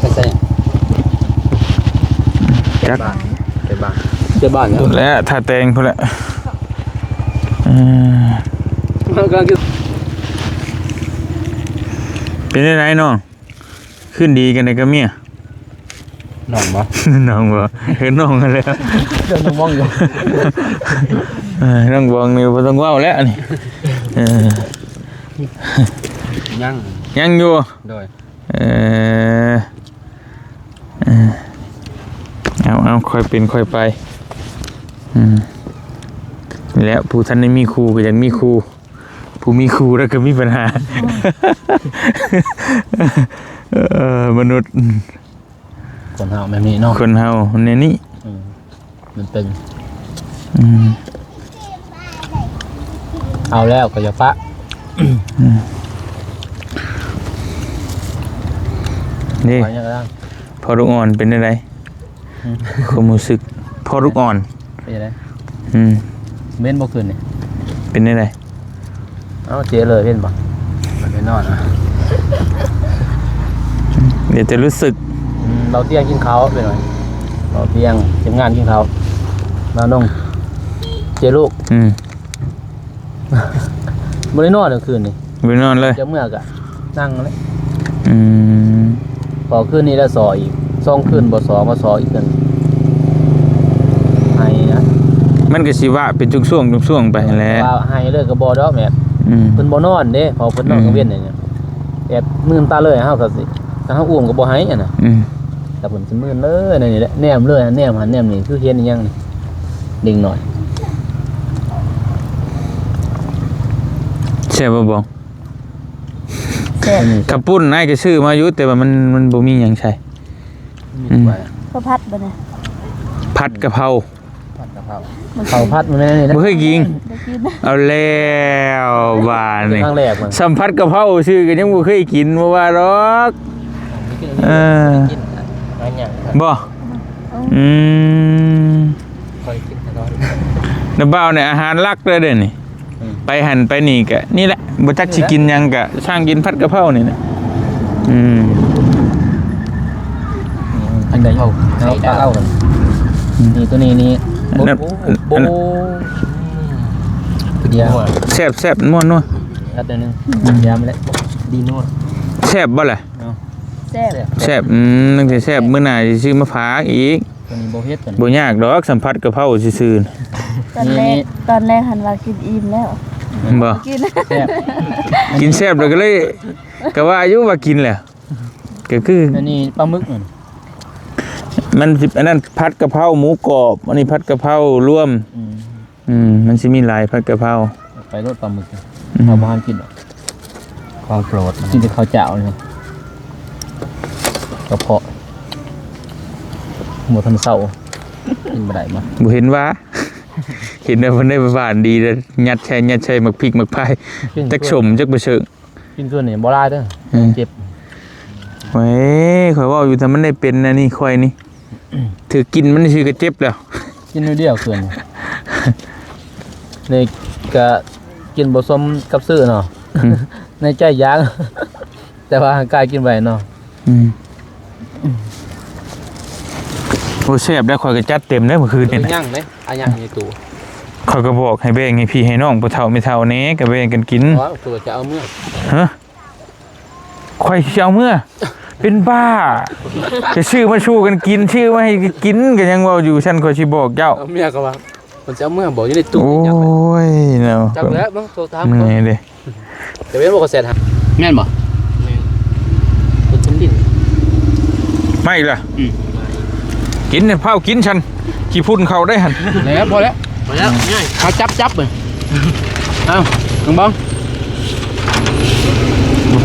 ໄປໃສ? ຈັກ ໄປບ້ານ ໄປບ້ານ ໄປບ້ານແລ້ວ ແລ້ວຖ້າແຕ່ງພຸ້ນແຫຼະ. ເອີ ເປັນຈັ່ງໃດນ້ອງ? ຄືນດີກັນໄດ້ກັບເມຍ? ນ້ອງບໍ່? ນ້ອງບໍ່? ເອີ ນ້ອງຫັ້ນແຫຼະ. ເອີ້ນນ້ອງບອງຢູ່. ເອີ ນ້ອງບອງນີ້ບໍ່ຕ້ອງເວົ້າແລ້ວນີ້. ເອີ ຍັງ ຍັງຢູ່. ໂດຍ. ເອີ ເອີ ເອົາ ເອົາ ຄ່ອຍເປັນຄ່ອຍໄປ. ອືມ ແລ້ວຜູ້ທັນໄດ້ມີຄູ່ກໍຢາກມີຄູ່. ຜູ້ມີຄູ່ແລ້ວກໍມີບັນຫາ. ເອີ ມະນຸດ ຄົນເຮົາແນວນີ້ເນາະ ຄົນເຮົາແນວນີ້. ອືມ ມັນເປັນ ອືມ ເອົາແລ້ວກໍຢ່າປະ. ອືມ ນີ້ ໄປຫຍັງກໍໄດ້. ພໍ່ລູກອ່ອນເປັນຈັ່ງໃດ? ອືມ ຄວາມຮູ້ສຶກພໍ່ລູກອ່ອນເປັນຈັ່ງໃດ? ອືມ ເວັນບໍ່ຄືນນີ້ ເປັນຈັ່ງໃດ? ເອົ້າ ເຈເລີຍເຫັນບໍ່? ໄປນອນ ດຽວຈະຮູ້ສຶກ. ອືມ ເບົາຕຽງກິນເຂົ້າເປັນຫຍັງ? ເບົາຕຽງທີມງານກິນເຂົ້າ ມານົງ ເຈລູກ. ອືມ ບໍ່ໄດ້ນອນເມື່ອຄືນນີ້ ບໍ່ໄດ້ນອນເລີຍ. ຈະເມື່ອກະນັ່ງເລີຍ. ອືມ ພໍຄືນນີ້ລະສໍອີກ ສອງຄືນບໍ່ສໍ ມາສໍອີກຄືນ ໄຫ້ນະ. ມັນກໍຊິວະເປັນຊ່ວງໆ ຊ່ວງໆ ໄປຫັ້ນແຫຼະ ວ່າໄຫ້ເລີຍກໍບໍ່ດອກແບບ. ອືມ ເພິ່ນບໍ່ນອນເດ້ ເພາະເພິ່ນນອນກາງເວັນນີ້ ອືມ ແບບມືນຕາເລີຍ ເຮົາກໍຊິ ຖ້າເຮົາອຸ້ມກໍບໍ່ໄຫ້ຫັ້ນນະ. ອືມ ແຕ່ເພິ່ນຊິມືນເລີຍ ແນວນີ້ແຫຼະ ແນມເລີຍ ແນມຫັ້ນແນມນີ້ ຄືເຫັນອີ່ຫຍັງນີ້ ເດັກນ້ອຍ. ແຊບບໍ່ບອງ? ແຊບ. ເຂົ້າປຸ້ນອ້າຍກໍຊື້ມາຢູ່ ແຕ່ວ່າມັນ ມັນບໍ່ມີຫຍັງໃສ່. ອືມ ເຂົ້າຜັດບໍ່ນີ້? ຜັດກະເພົາ. ຜັດກະເພົາ ເຂົ້າຜັດມັນແມ່ນນີ້ນະ ບໍ່ເຄີຍກິນ. ບໍ່ກິນ. ເອົາແລ້ວບາດນີ້ ຄັ້ງແລກມັນ ສຳຜັດກະເພົາຊື່ກໍຍັງບໍ່ເຄີຍກິນ ບໍ່ວ່າດອກ. ເອີ ກິນ ຫາຍາກ ບໍ່? ອືມ ຂ້ອຍກິນຕະຫຼອດ ນ້າບ່າວນີ້ອາຫານຫຼັກເລີຍເດ້ນີ້. ອືມ ໄປຫັ້ນໄປນີ້ກະນີ້ແຫຼະ ບໍ່ຈັກຊິກິນຫຍັງກະຊ່າງກິນຜັດກະເພົານີ້ແຫຼະ. ອືມ ອັນໃດເອົາ ເອົາ ເອົາ ນີ້ ຕົວນີ້ນີ້ ອັນນັ້ນ ໂອ້ ອັນ ໂອ້ ແຊບໆ ນົວໆ ອັດໜ້ອຍໜຶ່ງ ອືມ ຢາມາແລ້ວ ດີນົວ ແຊບບໍ່ລະ? ເນາະ ແຊບ ແຊບ ອືມ ຈັ່ງຊິແຊບ ມື້ໜ້າຊິຊື້ມາຝາກອີກ. ຕົວນີ້ບໍ່ເຜັດ ຕົວນີ້ບໍ່ຍາກດອກ ສຳຜັດກະເພົາຊື່ໆ. ຕອນແລກ ນີ້ ຕອນແລກຫັ້ນວ່າກິນອີ່ມແລ້ວ ແມ່ນບໍ່? ກິນ ແຊບ ກິນແຊບແລ້ວກໍເລີຍ ກໍວ່າຢູ່ວ່າກິນແຫຼະ ກໍຄື ອັນນີ້ປາໝຶກ ມັນ ມັນຊິ ອັນນັ້ນຜັດກະເພົາໝູກອບ ອັນນີ້ຜັດກະເພົາລວມ. ອືມ ອືມ ມັນຊິມີຫຼາຍ ຜັດກະເພົາ. ໄປໂລດປາໝຶກ ອືມ ເຮົາບໍ່ທັນກິນດອກ ຂອງໂປດ ກິນແຕ່ເຂົ້າເຈົ້ານີ້ ກະເພາະບໍ່ທັນເຊົາ ກິນບໍ່ໄດ້ບໍ່ ບໍ່ເຫັນວ່າ ເຫັນວ່າເພິ່ນໄດ້ຫວານດີເດ້ ຍັດໃສ່ ຍັດໃສ່ໝາກພິກໝາກພາຍ ກິນ ຈັກສົ້ມຈັກປະເສີງ. ກິນສ່ວນນີ້ບໍ່ຫຼາຍເດີ ອືມ ເຈັບ. ໂອ້ຍ ຂ້ອຍເວົ້າຢູ່ ຖ້າມັນໄດ້ເປັນອັນນີ້ ຂ້ອຍນີ້ ຖືກກິນມັນຊື່ກໍເຈັບແລ້ວ ກິນໜ້ອຍດຽວເກີນ ນີ້ກະກິນບໍ່ສົມກັບຊື້ເນາະ. ອືມ ໃນໃຈຢາກ ແຕ່ວ່າຮ່າງກາຍກິນໄວເນາະ. ອືມ ໂອ້ ແຊບແລ້ວ ຂ້ອຍກໍຈັດເຕັມເດ້ມື້ຄືນນີ້ ຍັງເດ້ ອາຍັງຢູ່ຕູ້ ຂ້ອຍກໍບອກໃຫ້ແບ່ງໃຫ້ພີ່ໃຫ້ນ້ອງ ຜູ້ເຖົ້າແມ່ເຖົ້າແດ່ ກໍແບ່ງກັນກິນ. ອໍ ຄືວ່າຈະເອົາເມືອ ຮະ? ຂ້ອຍຊິເອົາເມືອ ເປັນບ້າ ໄປຊື້ມາສູ່ກັນກິນ ຊື້ມາໃຫ້ກິນ ກໍຍັງເວົ້າຢູ່ ຊັ້ນຂ້ອຍຊິບອກເຈົ້າ. ເອົາເມຍກໍວ່າ ເພິ່ນຊິເອົາເມືອບໍ່ ຢູ່ໃນຕູ້ ໂອ້ຍເນາະ ຈັກແລ້ວ ເບິ່ງໂທຖາມ ນີ້ເດ້ ຈະເປັນບໍ່ກໍແຊດຫາ ແມ່ນບໍ່? ແມ່ນ ເພິ່ນສົມດິນ ມາອີກລະ ອືມ ກິນ ພາວກິນຊັ້ນ ຂີ້ຝຸ່ນເຂົ້າໄດ້ຫັ້ນ ແລ້ວ ພໍແລ້ວ ພໍແລ້ວ ງ່າຍ ເອົາຈັບ ຈັບ ເອົາ ເບິ່ງ ບໍ່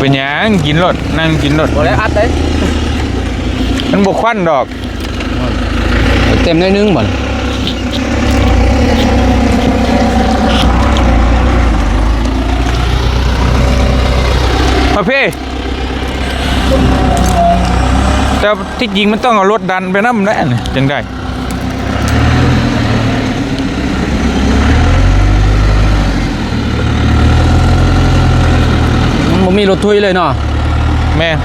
ເປັນຫຍັງ ກິນໂລດ ນັ່ງກິນໂລດ ພໍແລ້ວ ອັດເດ້ ມັນບໍ່ຄວັນດອກ. ເຕັມໜ້ອຍໜຶ່ງບັດ ມາເພ ແຕ່ທີ່ຈິງມັນຕ້ອງເອົາລົດດັນໄປນຳແຫຼະ ຈັ່ງໄດ້. ມັນບໍ່ມີລົດທຸຍເລີຍເນາະ ແມ່ນ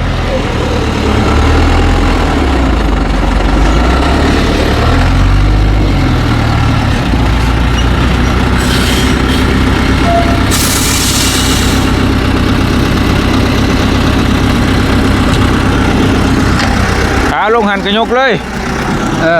ຂາລົງຫັ້ນກໍຍົກເລີຍ. ເອີ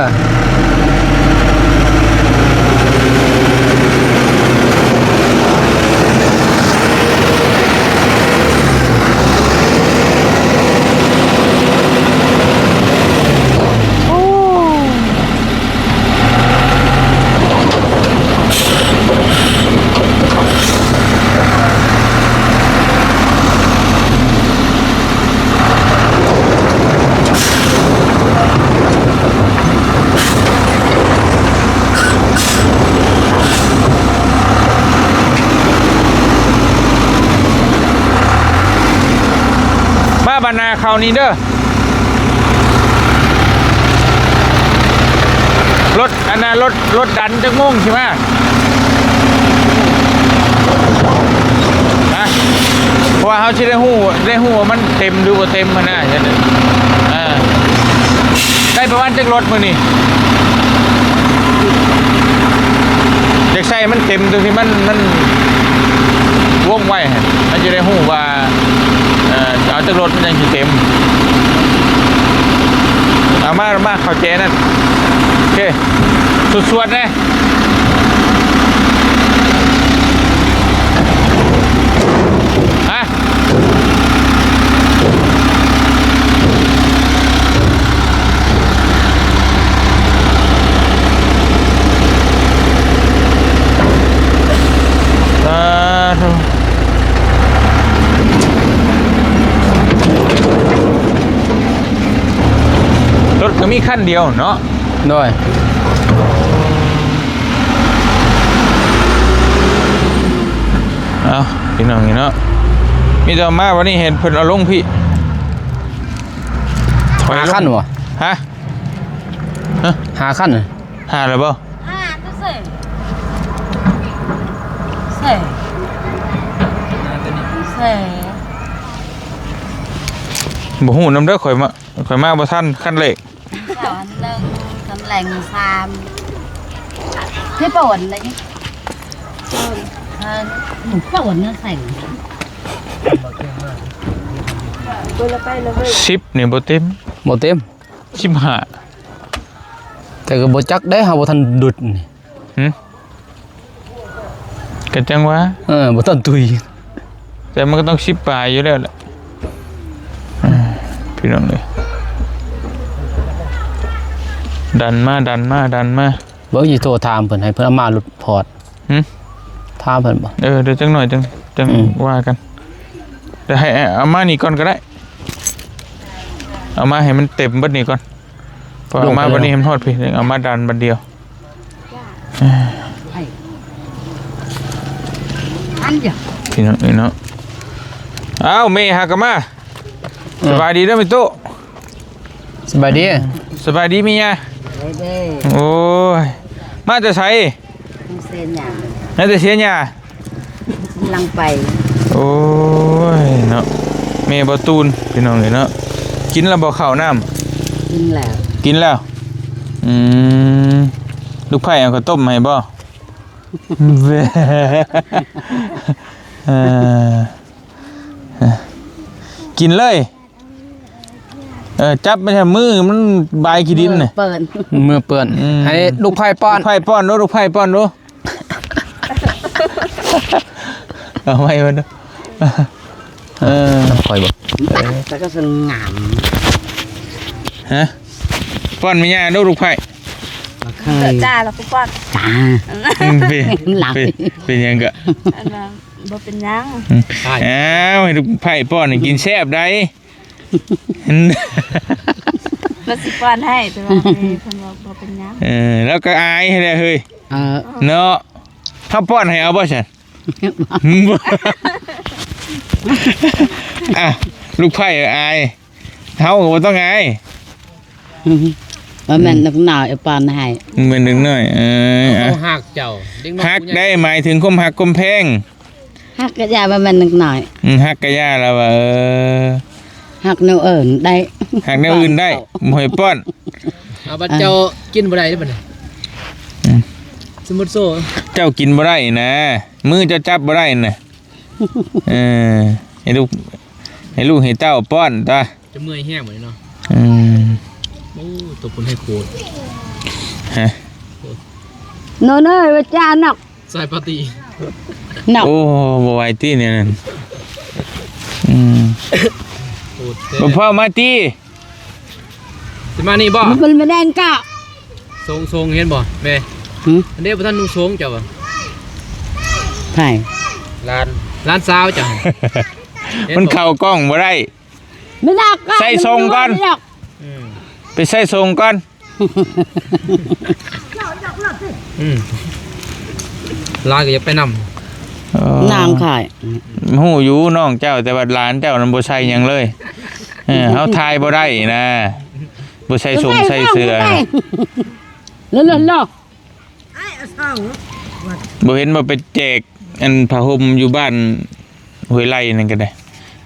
ມາບານນາເຂົ້ານີ້ເດີ ລົດ ອັນນ່າ ລົດ ລົດດັນຈັກໂມງຊິມາ ຮະ? ເພາະວ່າເຮົາຊິໄດ້ຮູ້ ໄດ້ຮູ້ວ່າມັນເຕັມຫຼືບໍ່ເຕັມຫັ້ນນະ ເອີ ໄດ້ປະມານຈັກລົດມື້ນີ້? ຢາກໃສ່ມັນເຕັມ ຕົວທີ່ມັນ ມັນວົງໄວ້ຫັ້ນ ມັນຈະໄດ້ຮູ້ວ່າ ເອີ ເອົາຈັກລົດມັນຈັ່ງຊິເຕັມ. ເອົາມາ ມາເຂົ້າແຈນັ້ນ ໂອເຄ ສວດໆແດ່. ຮະ? ສາທຸ ລົດກໍມີຄັນດຽວເນາະ. ໂດຍ ເອົ້າ ພີ່ນ້ອງນີ້ເນາະ ມີແຕ່ມາວັນນີ້ເຫັນເພິ່ນເອົາລົງພີ້ ຫ້າຄັນບໍ່? ຮະ? ຮະ? ຫ້າຄັນ ຫ້າແລ້ວບໍ່? ຫ້າ ຕົວເສ ເສ ເສ ບໍ່ຮູ້ນຳເດີ ຂ້ອຍມາ ຂ້ອຍມາບໍ່ທັນຄັນເລກ. ສອງໜຶ່ງ ຕຳແໜ່ງສາມ ທີ່ປະຫວັນເລີຍ ເອີ ປະຫວັນນັ້ນໃສ່ ສິບນີ້ບໍ່ເຕັມ ບໍ່ເຕັມ ສິບຫ້າ ແຕ່ກໍບໍ່ຈັກເດ້ ເຮົາບໍ່ທັນດຸດນີ້ ຫື? ກໍຈັ່ງວ່າ ເອີ ບໍ່ທັນຕຸຍ ແຕ່ມັນກໍຕ້ອງສິບປາຍຢູ່ແລ້ວແຫຼະ ເອີ ພີ່ນ້ອງເອີຍ ດັນມາ ດັນມາ ດັນມາ ເບິ່ງ ຊິໂທຖາມເພິ່ນ ໃຫ້ເພິ່ນເອົາມາລົດພອດ ຫື? ຖາມເພິ່ນບໍ່? ເອີ ດຽວຈັກໜ້ອຍຈັ່ງ ຈັ່ງ ອືມ ວ່າກັນ ດຽວໃຫ້ເອົາມານີ້ກ່ອນກໍໄດ້ ເອົາມາໃຫ້ມັນເຕັມເບິດນີ້ກ່ອນ ເພາະເອົາມາບັດນີ້ໃຫ້ມັນຮອດພີ້ ເອົາມາດັນບັດດຽວ ອັນດຽວ ພີ່ນ້ອງເອີຍເນາະ ອ້າວ ແມ່ຫາກໍມາ ເອີ ສະບາຍດີເດີແມ່ຕູ້ ສະບາຍດີ ສະບາຍດີແມ່ຍ່າ ໂອ້ຍ ມາແຕ່ໃສ? ເຊຍາ ມາແຕ່ເຊຍາ ກຳລັງໄປ ໂອ້ຍເນາະ ແມ່ບໍ່ຕູນ ພີ່ນ້ອງເອີຍເນາະ ກິນແລ້ວບໍ່ເຂົ້ານ້ຳ? ກິນແລ້ວ ກິນແລ້ວ ອືມ ລູກໃພ້ເອົາເຂົ້າຕົ້ມໃຫ້ບໍ່? ເອີ ກິນເລີຍ ເອີ ຈັບໄປແທ້ ມືມັນບາຍຂີ້ດິນນະ ເປື້ອນ ມືເປື້ອນ. ອືມ ໃຫ້ລູກໃພ້ປ້ອນ ລູກໃພ້ປ້ອນດູ ລູກໃພ້ປ້ອນດູ. ເອົາໄວ້ເບິ່ງດູ. ເອີ ນຳຂ້ອຍບໍ່? ເອີ ແລ້ວກໍສະຫງ່າມ. ຮະ? ປ້ອນແມ່ຍ່າດູ ລູກໃພ້. ບໍ່ເຄີຍ ຈ້າ ແລ້ວກໍປ້ອນ ຈ້າ. ອືມ ເປັນ ເປັນ ເປັນຫຍັງກະ? ອັນວ່າບໍ່ເປັນຫຍັງ. ອືມ ອ້າຍ ອ້າວ ໃຫ້ລູກໃພ້ປ້ອນນີ້ກິນແຊບໃດ. ລາວຊິປ້ອນໃຫ້ ແຕ່ວ່າແມ່ເພິ່ນວ່າບໍ່ເປັນຫຍັງ. ເອີ ລາວກໍອາຍແຫຼະເຮີ້ຍ ເອີ ເນາະ. ເຮົາປ້ອນໃຫ້ເອົາບໍ່ຊັ້ນ? ອ່ະ ລູກໃພ້ອາຍ ເຮົາກໍບໍ່ຕ້ອງອາຍ. ບໍ່ແມ່ນເດັກນ້ອຍປ້ອນໃຫ້ ແມ່ນເດັກນ້ອຍ. ເອີ ເຂົາຮັກເຈົ້າ ເດັກນ້ອຍ ຮັກໄດ້ ໝາຍເຖິງຄວາມຮັກຄວາມແພງ. ຮັກກະຢ່າວ່າແມ່ນເດັກນ້ອຍ. ອືມ ຮັກກະຢ່າລະວ່າ ເອີ ຮັກແນວອື່ນໄດ້ ຮັກແນວອື່ນໄດ້ ບໍ່ໃຫ້ປ້ອນ. ເອົາ ບັດເຈົ້າກິນບໍ່ໄດ້ເດ້ບັດນີ້. ອືມ ສົມມຸດໂຊ ເຈົ້າກິນບໍ່ໄດ້ນະ ມືເຈົ້າຈັບບໍ່ໄດ້ນະ. ເອີ ໃຫ້ລູກ ໃຫ້ລູກໃຫ້ເຕົ້າປ້ອນຕາ. ຈະເມື່ອຍແຮງບັດນີ້ເນາະ. ອືມ ໂອ້ ຕົວເພິ່ນໃຫ້ໂຄດ ຮະ ໂນເນີຍວ່າຈ້ານອກ ສາຍປາຕີ ນອກ. ໂອ້ ບໍ່ໄຫວຕິແນວນັ້ນ. ອືມ ໂຄດແທ້ ບໍ່ພໍມາຕິ ຊິມານີ້ບໍ່? ມັນເປັນມະແດງກະ ຊົງ ຊົງ ເຫັນບໍ່ແມ່? ຫື? ອັນນີ້ບໍ່ທັນນຸ່ງຊົງເຈົ້າບໍ່? ໃຜ? ຫຼານ ຫຼານສາວເຈົ້າ. ມັນເຂົ້າກ້ອງບໍ່ໄດ້. ໃສ່ຊົງກ່ອນ ອືມ ໄປໃສ່ຊົງກ່ອນ. ອືມ ຫຼານກໍຢາກໄປນຳ ເອີ ນາງຂາຍ ຮູ້ຢູ່ນ້ອງເຈົ້າ ແຕ່ວ່າຫຼານເຈົ້ານັ້ນບໍ່ໃສ່ຫຍັງເລີຍ. ເອີ ເຮົາຖ່າຍບໍ່ໄດ້ນະ ບໍ່ໃສ່ຊົງໃສ່ເສື້ອ. ເລີ ເລີ ເລີ ບໍ່ເຫັນວ່າໄປແຈກອັນຜ້າຫົ່ມຢູ່ບ້ານຫ້ວຍໄລ່ນັ້ນກໍໄດ້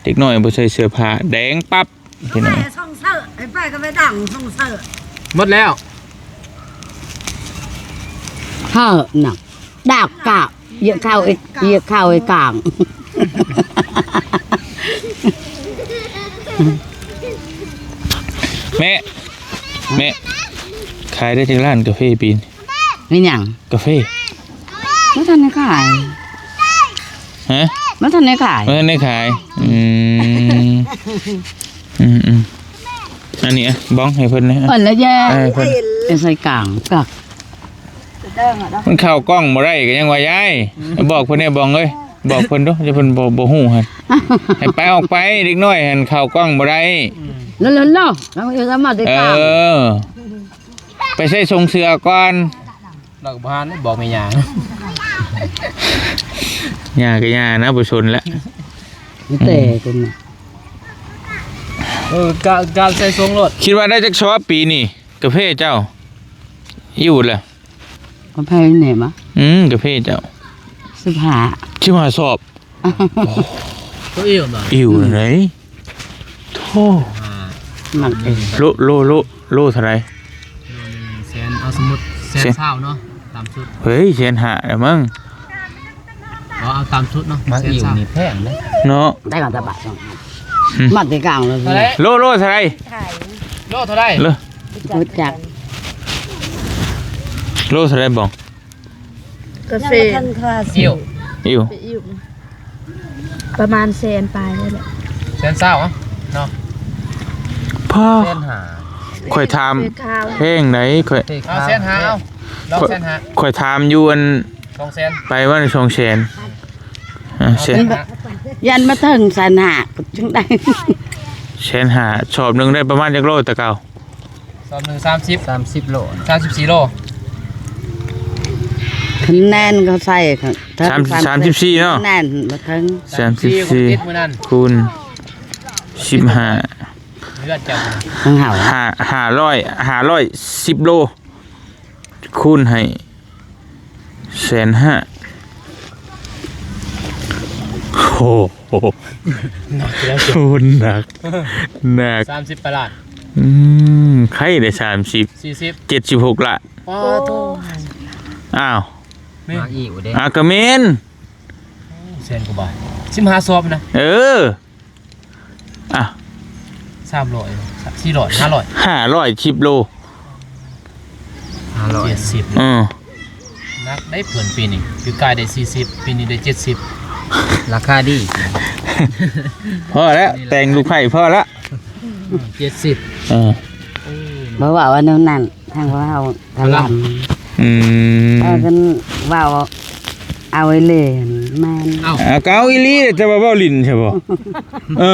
ເດັກນ້ອຍບໍ່ໃສ່ເສື້ອຜ້າແດງປັບ ພີ່ນ້ອງ. ໄປສົ່ງເສີ ໄປກໍໄປດັງສົ່ງເສີ ໝົດແລ້ວ ເຮີ້ ໜັກ ດາກກາບ ເຍາະເຂົ້າ ເຍາະເຂົ້າໄອ້ກາງ. ແມ່ ແມ່ ຂາຍໄດ້ຈັກລ້ານກາເຟປີນີ້? ແມ່ນຫຍັງ? ກາເຟ ບໍ່ທັນໄດ້ຂາຍ. ຮະ? ບໍ່ທັນໄດ້ຂາຍ ບໍ່ທັນໄດ້ຂາຍ. ອືມ ອືມໆ ອັນນີ້ອະ ບອງໃຫ້ເພິ່ນແດ່ ເອີ ແລ້ວແຍ່ ເອີ ໃສ່ກາງ ມັນເຂົ້າກ້ອງບໍ່ໄດ້ກໍຍັງວ່າ ຍາຍ ອືມ ບອກເພິ່ນແດ່ ບອງເອີຍ. ບອກເພິ່ນດູ ເພິ່ນບໍ່ ບໍ່ຮູ້ຫັ້ນ ໃຫ້ໄປ ອອກໄປ ເດັກນ້ອຍຫັ້ນເຂົ້າກ້ອງບໍ່ໄດ້. ອືມ ເລີ້ ເລີ້ ເລີ້ ເອີ ໄປໃສ່ຊົງເສື້ອກ່ອນ. ເຮົາກໍບໍ່ຫັນ ບອກແມ່ຍ່າ ຍ່າກໍຍ່ານະ ບໍ່ສົນແລ້ວ ແຕ່ ອືມ ຕົວນີ້ ເອີ ກະ ກະໃສ່ຊົງໂລດ. ຄິດວ່າໄດ້ຈັກຊອບປີນີ້ ກາເຟເຈົ້າ? ອີ່ຫຍັງລະ? ກາເຟແນ່ມະ? ອືມ ກາເຟເຈົ້າ ສິບຫ້າ ສິບຫ້າຊອບ. ໂອ້ ໂຕອີ່ຫຍັງ ອີ່ຫຍັງໃດ? ໂທ້ ມັກເອງ ໂລ ໂລ ໂລ ໂລເທົ່າໃດ? ໂລໜຶ່ງແສນ ເອົາສົມມຸດແສນຊາວເນາະ ຕາມສຸດ. ເຮີ້ຍ ແສນຫ້າແລ້ວມັງ. ເອົາ ເອົາຕາມສຸດເນາະ ໝາກອີ່ຫຍັງນີ້ແພງເດ້ເນາະ ໄດ້ມາແຕ່ບາດເນາະ. ອືມ ມັກແຕ່ກາງເລີຍ ໂລ ໂລເທົ່າໃດ? ໂລເທົ່າໃດ? ໂລ ບໍ່ຈັກ ໂລເທົ່າໃດບອງ? ກາເຟ ອີ່ຫຍັງ ອີ່ຫຍັງ ປະມານແສນປາຍນີ້ແຫຼະ ແສນຊາວເນາະ. ພາ ແສນຫ້າ ຂ້ອຍຖາມແພງໃດ ຂ້ອຍ ເອົາແສນຫ້າ ເອົາ ລອງແສນຫ້າ ຂ້ອຍຖາມຢູ່ອັນ ສອງແສນ ໄປວ່າສອງແສນ ອ່າ ແສນ ຢ້ານມາເຖິງແສນຫ້າຈັ່ງໃດ. ແສນຫ້າ ຊອບໜຶ່ງໄດ້ປະມານຈັກໂລແຕ່ເກົ່າ? ຊອບໜຶ່ງ ສາມສິບ ສາມສິບໂລ ສາມສິບສີ່ໂລ ຄະແນນເຂົາໃສ່ ສາມ ສາມສິບສີ່ເນາະ ຄະແນນບໍ່ເຖິງ ສາມສິບສີ່ ຄູນສິບຫ້າ ເຮືອນເຈົ້າ ຂອງເຮົາ ຫ້າ ຫ້າຮ້ອຍ ຫ້າຮ້ອຍສິບໂລ ຄູນໃຫ້ ແສນຫ້າ ໂອ້ໂຫ ໜັກແລ້ວ ໂອ້ ໜັກ ໜັກ ສາມສິບປາຍລ້ານ ອືມ ໃຄໄດ້ສາມສິບ ສີ່ສິບ ເຈັດສິບຫົກລ້ານ ປາໂທ້ ອ້າວ ແມ່ນ ມາອີກເດ້ ອ້າວ ກະແມ່ນ ແສນກວ່າບາດ ສິບຫ້າຊອບນະ ເອີ ອ່ະ ສ ສາມຮ້ອຍ ສີ່ຮ້ອຍ ຫ້າຮ້ອຍ ຫ້າຮ້ອຍ ສິບໂລ ຫ້າຮ້ອຍ ເຈັດສິບ ເອີ ໜັກໄດ້ເພິ່ນປີນີ້ ປີກາຍໄດ້ສີ່ສິບ ປີນີ້ໄດ້ເຈັດສິບ ລາຄາດີ ພໍແລ້ວ ແຕ່ງລູກໃພ້ພໍແລ້ວ ເຈັດສິບ ເອີ ບໍ່ເວົ້າວ່າແນວນັ້ນ ທາງເຮົາກະລຳ ອືມ ເອີ ຄັນເວົ້າເອົາອີ່ຫຼີ ແມ່ນ ເອົ້າ ເອົາ ກໍເອົາອີ່ຫຼີ ແຕ່ວ່າເວົ້າຫຼິ້ນໃຊ່ບໍ່? ເອີ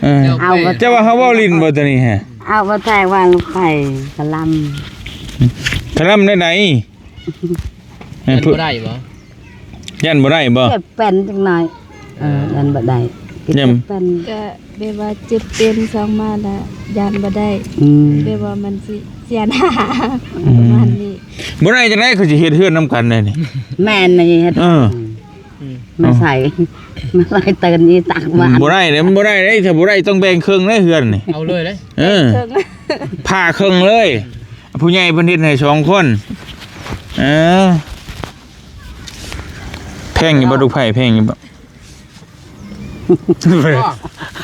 ເອີ ເອົາ ເຈົ້າວ່າເຮົາເວົ້າຫຼິ້ນບໍ່ ໂຕນີ້ຮະ? ເອົາ ບໍ່ແຕ່ວ່າລູກໃພ້ກະລຳ ກະລຳແນວໃດ? ຢ້ານບໍ່ໄດ້ບໍ່? ຢ້ານບໍ່ໄດ້ບໍ່? ເຈັບເປັນຈັກໜ້ອຍ ເອີ ຢ້ານບໍ່ໄດ້ ຢ້ານ ເຈັບເປັນ ກະແບບວ່າເຈັບເປັນຊ່ອງມາລະຢ້ານບໍ່ໄດ້ ອືມ ແບບວ່າມັນຊິເສຍໜ້າ ອືມ ປະມານນີ້ ບໍ່ໄດ້ຈັ່ງໃດ ເຂົາຊິເຮັດເຮືອນນຳກັນໄດ້ນີ້ ແມ່ນນີ້ເຮັດ ເອີ ອືມ ມາໃສ່ ມາໃສ່ເຕີນອີຕັກບ້ານ ບໍ່ໄດ້ເດ້ ມັນບໍ່ໄດ້ເດ້ ຖ້າບໍ່ໄດ້ຕ້ອງແບ່ງເຄິ່ງເດ້ເຮືອນນີ້ ເອົາເລີຍເດ້ ເອີ ເຄິ່ງ ຜ່າເຄິ່ງເລີຍ ຜູ້ໃຫຍ່ເພິ່ນເຮັດໃຫ້ສອງຄົນ ເອີ ແພງຢູ່ບໍ່ ລູກໃພ້ແພງຢູ່ບໍ່?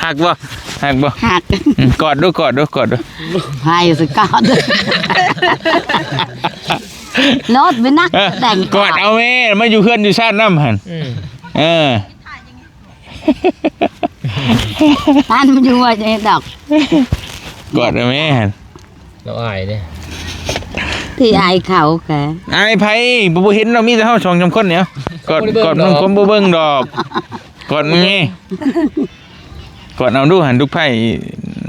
ຮັກບໍ່? ຮັກບໍ່? ຮັກ ອືມ ກອດດູ ກອດດູ ກອດດູ ໃຫ້ສະກອດ ໂລດໄປນັກ ເອີ ແຕ່ງ ກອດເອົາແມ່ ມາຢູ່ເຮືອນຢູ່ຊານນຳຫັ້ນ ອືມ ເອີ ອັນມັນຢູ່ວ່າຈະເຮັດດອກ ກອດເອົາແມ່ຫັ້ນ ລາວອາຍເດ້ ທີ່ອາຍເຂົາກະ ອາຍໃຜ? ບໍ່ ບໍ່ເຫັນດອກ ມີແຕ່ເຮົາສອງສາມຄົນນີ້ ກອດ ກອດມັນຄົນບໍ່ເບິ່ງດອກ ກອດມັນນີ້ ກອດເອົາດູຫັ້ນ ລູກໃພ້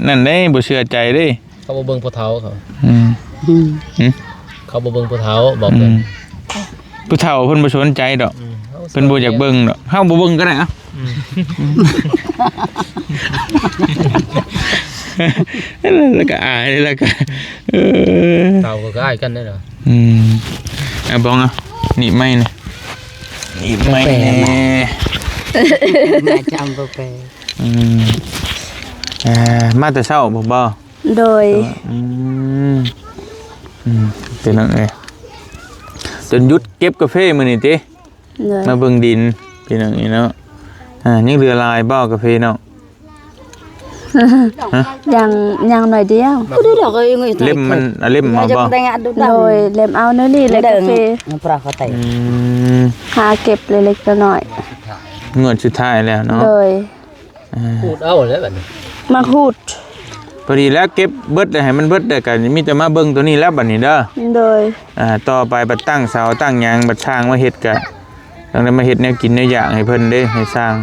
ນັ້ນເດ້ ບໍ່ເຊື່ອໃຈເດ້ ເຂົາບໍ່ເບິ່ງຜູ້ເຖົ້າເຂົາ ອືມ ອືມ ຫື? ເຂົາບໍ່ເບິ່ງຜູ້ເຖົ້າ ບອກເພິ່ນ ອືມ ຜູ້ເຖົ້າເພິ່ນບໍ່ສົນໃຈດອກ ອືມ ເພິ່ນບໍ່ຢາກເບິ່ງດອກ ເຮົາບໍ່ເບິ່ງກໍໄດ້ ອືມ ແລ້ວກໍອາຍ ແລ້ວກໍ ເອີ ເຖົ້າກໍອາຍກັນເດ້ເນາະ ອືມ ເອົາ ບອງ ເອົາ ໜີບໄມ້ນະ ໜີບໄມ້ແດ່ ມາຈຳບໍ່ແປ ອືມ ເອີ ມາແຕ່ເຊົ້າບໍ່? ໂດຍ ອືມ ອືມ ເປັນຫຍັງເອີຍ ຈົນຢຸດເກັບກາເຟມື້ນີ້ຕິ? ໂດຍ ມາເບິ່ງດິນ ເປັນຫຍັງນີ້ເນາະ ອ່າ ຍັງເຫຼືອຫຼາຍບໍ່ກາເຟເນາະ? ຮະ? ຍັງ ຍັງໜ້ອຍດຽວ ເລັມມັນ ອ່າ ເລັມເອົາບໍ່? ໂດຍ ເລັມເອົາແນວນີ້ແຫຼະກາເຟ ອືມ ຫາເກັບເລັກໆນ້ອຍໆ ງວດສຸດທ້າຍແລ້ວເນາະ ໂດຍ ອ່າ ຂູດເອົາແລ້ວບັດນີ້ ມາຂູດ ພໍດີແລ້ວ ເກັບເບິດແລ້ວ ໃຫ້ມັນເບິດແລ້ວ ກໍມີແຕ່ມາເບິ່ງໂຕນີ້ແລ້ວບັດນີ້ເດີ ໂດຍ ອ່າ ຕໍ່ໄປບັດຕັ້ງເສົາຕັ້ງຫຍັງ ບັດຊ່າງມາເຮັດ ກໍຕ້ອງໄດ້ມາເຮັດແນວກິນແນວຢາກໃຫ້ເພິ່ນເດ້ ໃຫ້ຊ່າງ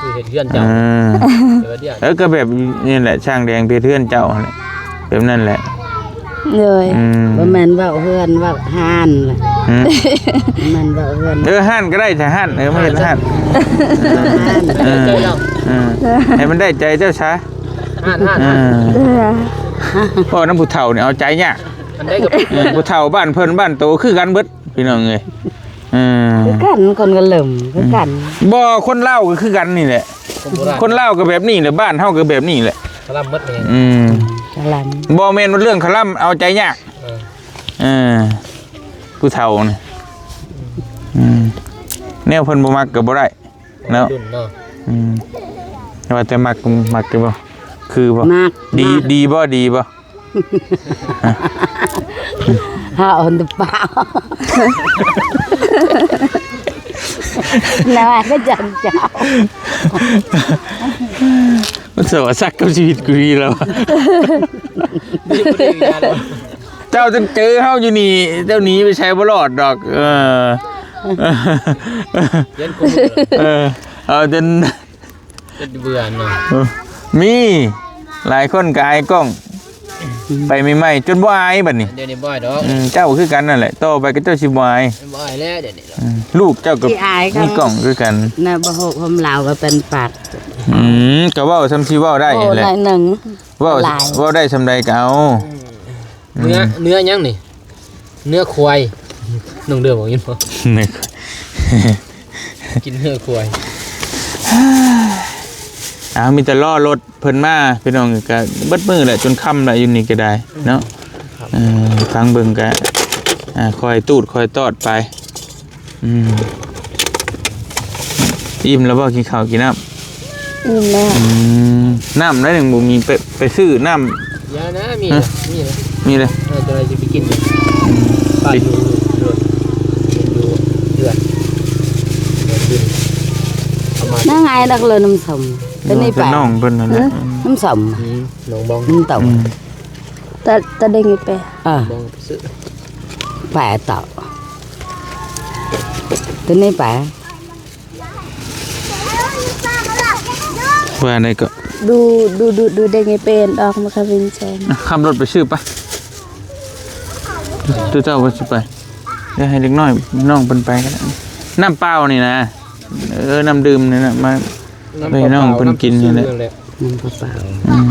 ຄືເຮັດເຮືອນເຈົ້າ ເອີ ເອີ ກໍແບບນີ້ແຫຼະ ຊ່າງແດງເຮັດເຮືອນເຈົ້າຫັ້ນແຫຼະ ແບບນັ້ນແຫຼະ ໂດຍ ອືມ ບໍ່ແມ່ນເວົ້າເຮືອນ ເວົ້າຮ້ານ ຮຶ? ບໍ່ແມ່ນເວົ້າເຮືອນ ເອີ ຮ້ານກໍໄດ້ ຖ້າຮ້ານ ເອີ ມາເຮັດຮ້ານ ເອີ ເອີ ໃຫ້ມັນໄດ້ໃຈເຈົ້າຊະ ຮ້ານ ຮ້ານ ເອີ ເອີ ເວົ້ານຳຜູ້ເຖົ້ານີ້ເອົາໃຈຍາກ ອັນໃດກໍ ເອີ ຜູ້ເຖົ້າບ້ານເພິ່ນບ້ານໂຕຄືກັນເບິດ ພີ່ນ້ອງເອີຍ ເອີ ຄືກັນ ຄົນກໍເລີ່ມຄືກັນ ບໍ່ ຄົນລາວກໍຄືກັນນີ້ແຫຼະ ຄົນລາວກໍແບບນີ້ແຫຼະ ບ້ານເຮົາກໍແບບນີ້ແຫຼະ ຄະລຳໝົດນີ້ ອືມ ຄະລຳ ບໍ່ແມ່ນວ່າເລື່ອງຄະລຳ ເອົາໃຈຍາກ ເອີ ເອີ ຜູ້ເຖົ້ານີ້ ອືມ ແນວເພິ່ນບໍ່ມັກກໍບໍ່ໄດ້ເນາະ ອືມ ວ່າແຕ່ມັກ ມັກຢູ່ບໍ່ ຄືບໍ່ ມັກ ດີ ດີບໍ່ ດີບໍ່? ເຮົາເອົາແຕ່ປາກ ແລ້ວວ່າກໍຈັນເຈົ້າ ມັນສະຫວັດສັກກັບຊີວິດກູດີແລ້ວ ເຈົ້າຈະເຈີເຮົາຢູ່ນີ້ ເຈົ້າໜີໄປໃສບໍ່ລອດດອກ ເອີ ເອີ ເອົາຈົນ ເຮັດເບື່ອເນາະ ເອີ ມີຫຼາຍຄົນກໍອາຍກ້ອງ ອືມ ໄປໃໝ່ໆ ຈົນບໍ່ອາຍບັດນີ້ ດຽວນີ້ບໍ່ອາຍດອກ ອືມ ເຈົ້າຄືກັນນັ້ນແຫຼະ ຕໍ່ໄປກໍເຈົ້າຊິບໍ່ອາຍ ບໍ່ອາຍແລ້ວດຽວນີ້ ອືມ ລູກເຈົ້າກໍມີກ້ອງຄືກັນ ນະ ບໍ່ຮູ້ ຄົນລາວກໍເປັນປາກ ອືມ ກໍເວົ້າສ່ຳຊິເວົ້າໄດ້ຫັ້ນແຫຼະ ເວົ້າ ເວົ້າໄດ້ສ່ຳໃດກໍເອົາ ອືມ ເນື້ອ ອືມ ເນື້ອຫຍັງນີ້? ເນື້ອຄວາຍ ນ້ອງເດີມບອກຍິນບໍ່? ເນື້ອຄວາຍ ກິນເນື້ອຄວາຍ ອ້າວ ມີແຕ່ລໍລົດເພິ່ນມາ ພີ່ນ້ອງ ກະເບິດມື້ແຫຼະ ຈົນຄ່ຳແຫຼະ ຢູ່ນີ້ກະໄດ້ເນາະ ເອີ ຟັງເບິ່ງກະ ອ່າ ຄ່ອຍຕູດຄ່ອຍຕອດໄປ ອືມ ອີ່ມແລ້ວບໍ່? ກິນເຂົ້າກິນນ້ຳ ອີ່ມແລ້ວ. ອືມ ນ້ຳໄດ້ຍັງບໍ່ມີ ໄປ ໄປຊື້ນ້ຳ. ຢານະ ມີ ຮະ? ມີ ມີເລີຍ. ເອີ ຕົວໃດຊິໄປກິນ. ອືມ ໄປຢູ່ ຢູ່ ຢູ່ເຮືອນ ເຮືອນດິນ ປະມານ ນາງອາຍດັກເລີນ້ຳສົ້ມ. ຕົວນີ້ໄປ ນ້ອງເພິ່ນນັ້ນແຫຼະ. ຮະ? ນ້ຳສົ້ມ. ອືມ ນ້ອງບອງ ນ້ຳຕົ້ມ. ອືມ ຕາ ຕາເດັງໄປ ອ່າ ບອງໄປຊື້ ໄປຕໍ່ ຕົວນີ້ໄປ. ວ່າໃດກໍ ດູ ດູ ດູ ດູເດັກໃຫ້ເປັນອອກມາຂັບວິນແຊງ. ອ່ະ ຂັບລົດໄປຊື້ໄປ ຕົວເຈົ້າວ່າຊິໄປ ຢ່າໃຫ້ເດັກນ້ອຍນ້ອງເພິ່ນໄປກໍໄດ້. ນ້ຳເປົ່ານີ້ນະ ເອີ ນ້ຳດື່ມນີ້ນະ ມາ ນ້ຳ ໃຫ້ນ້ອງເພິ່ນກິນນີ້ແຫຼະ ນ້ຳເປົ່າ. ອືມ ອືມ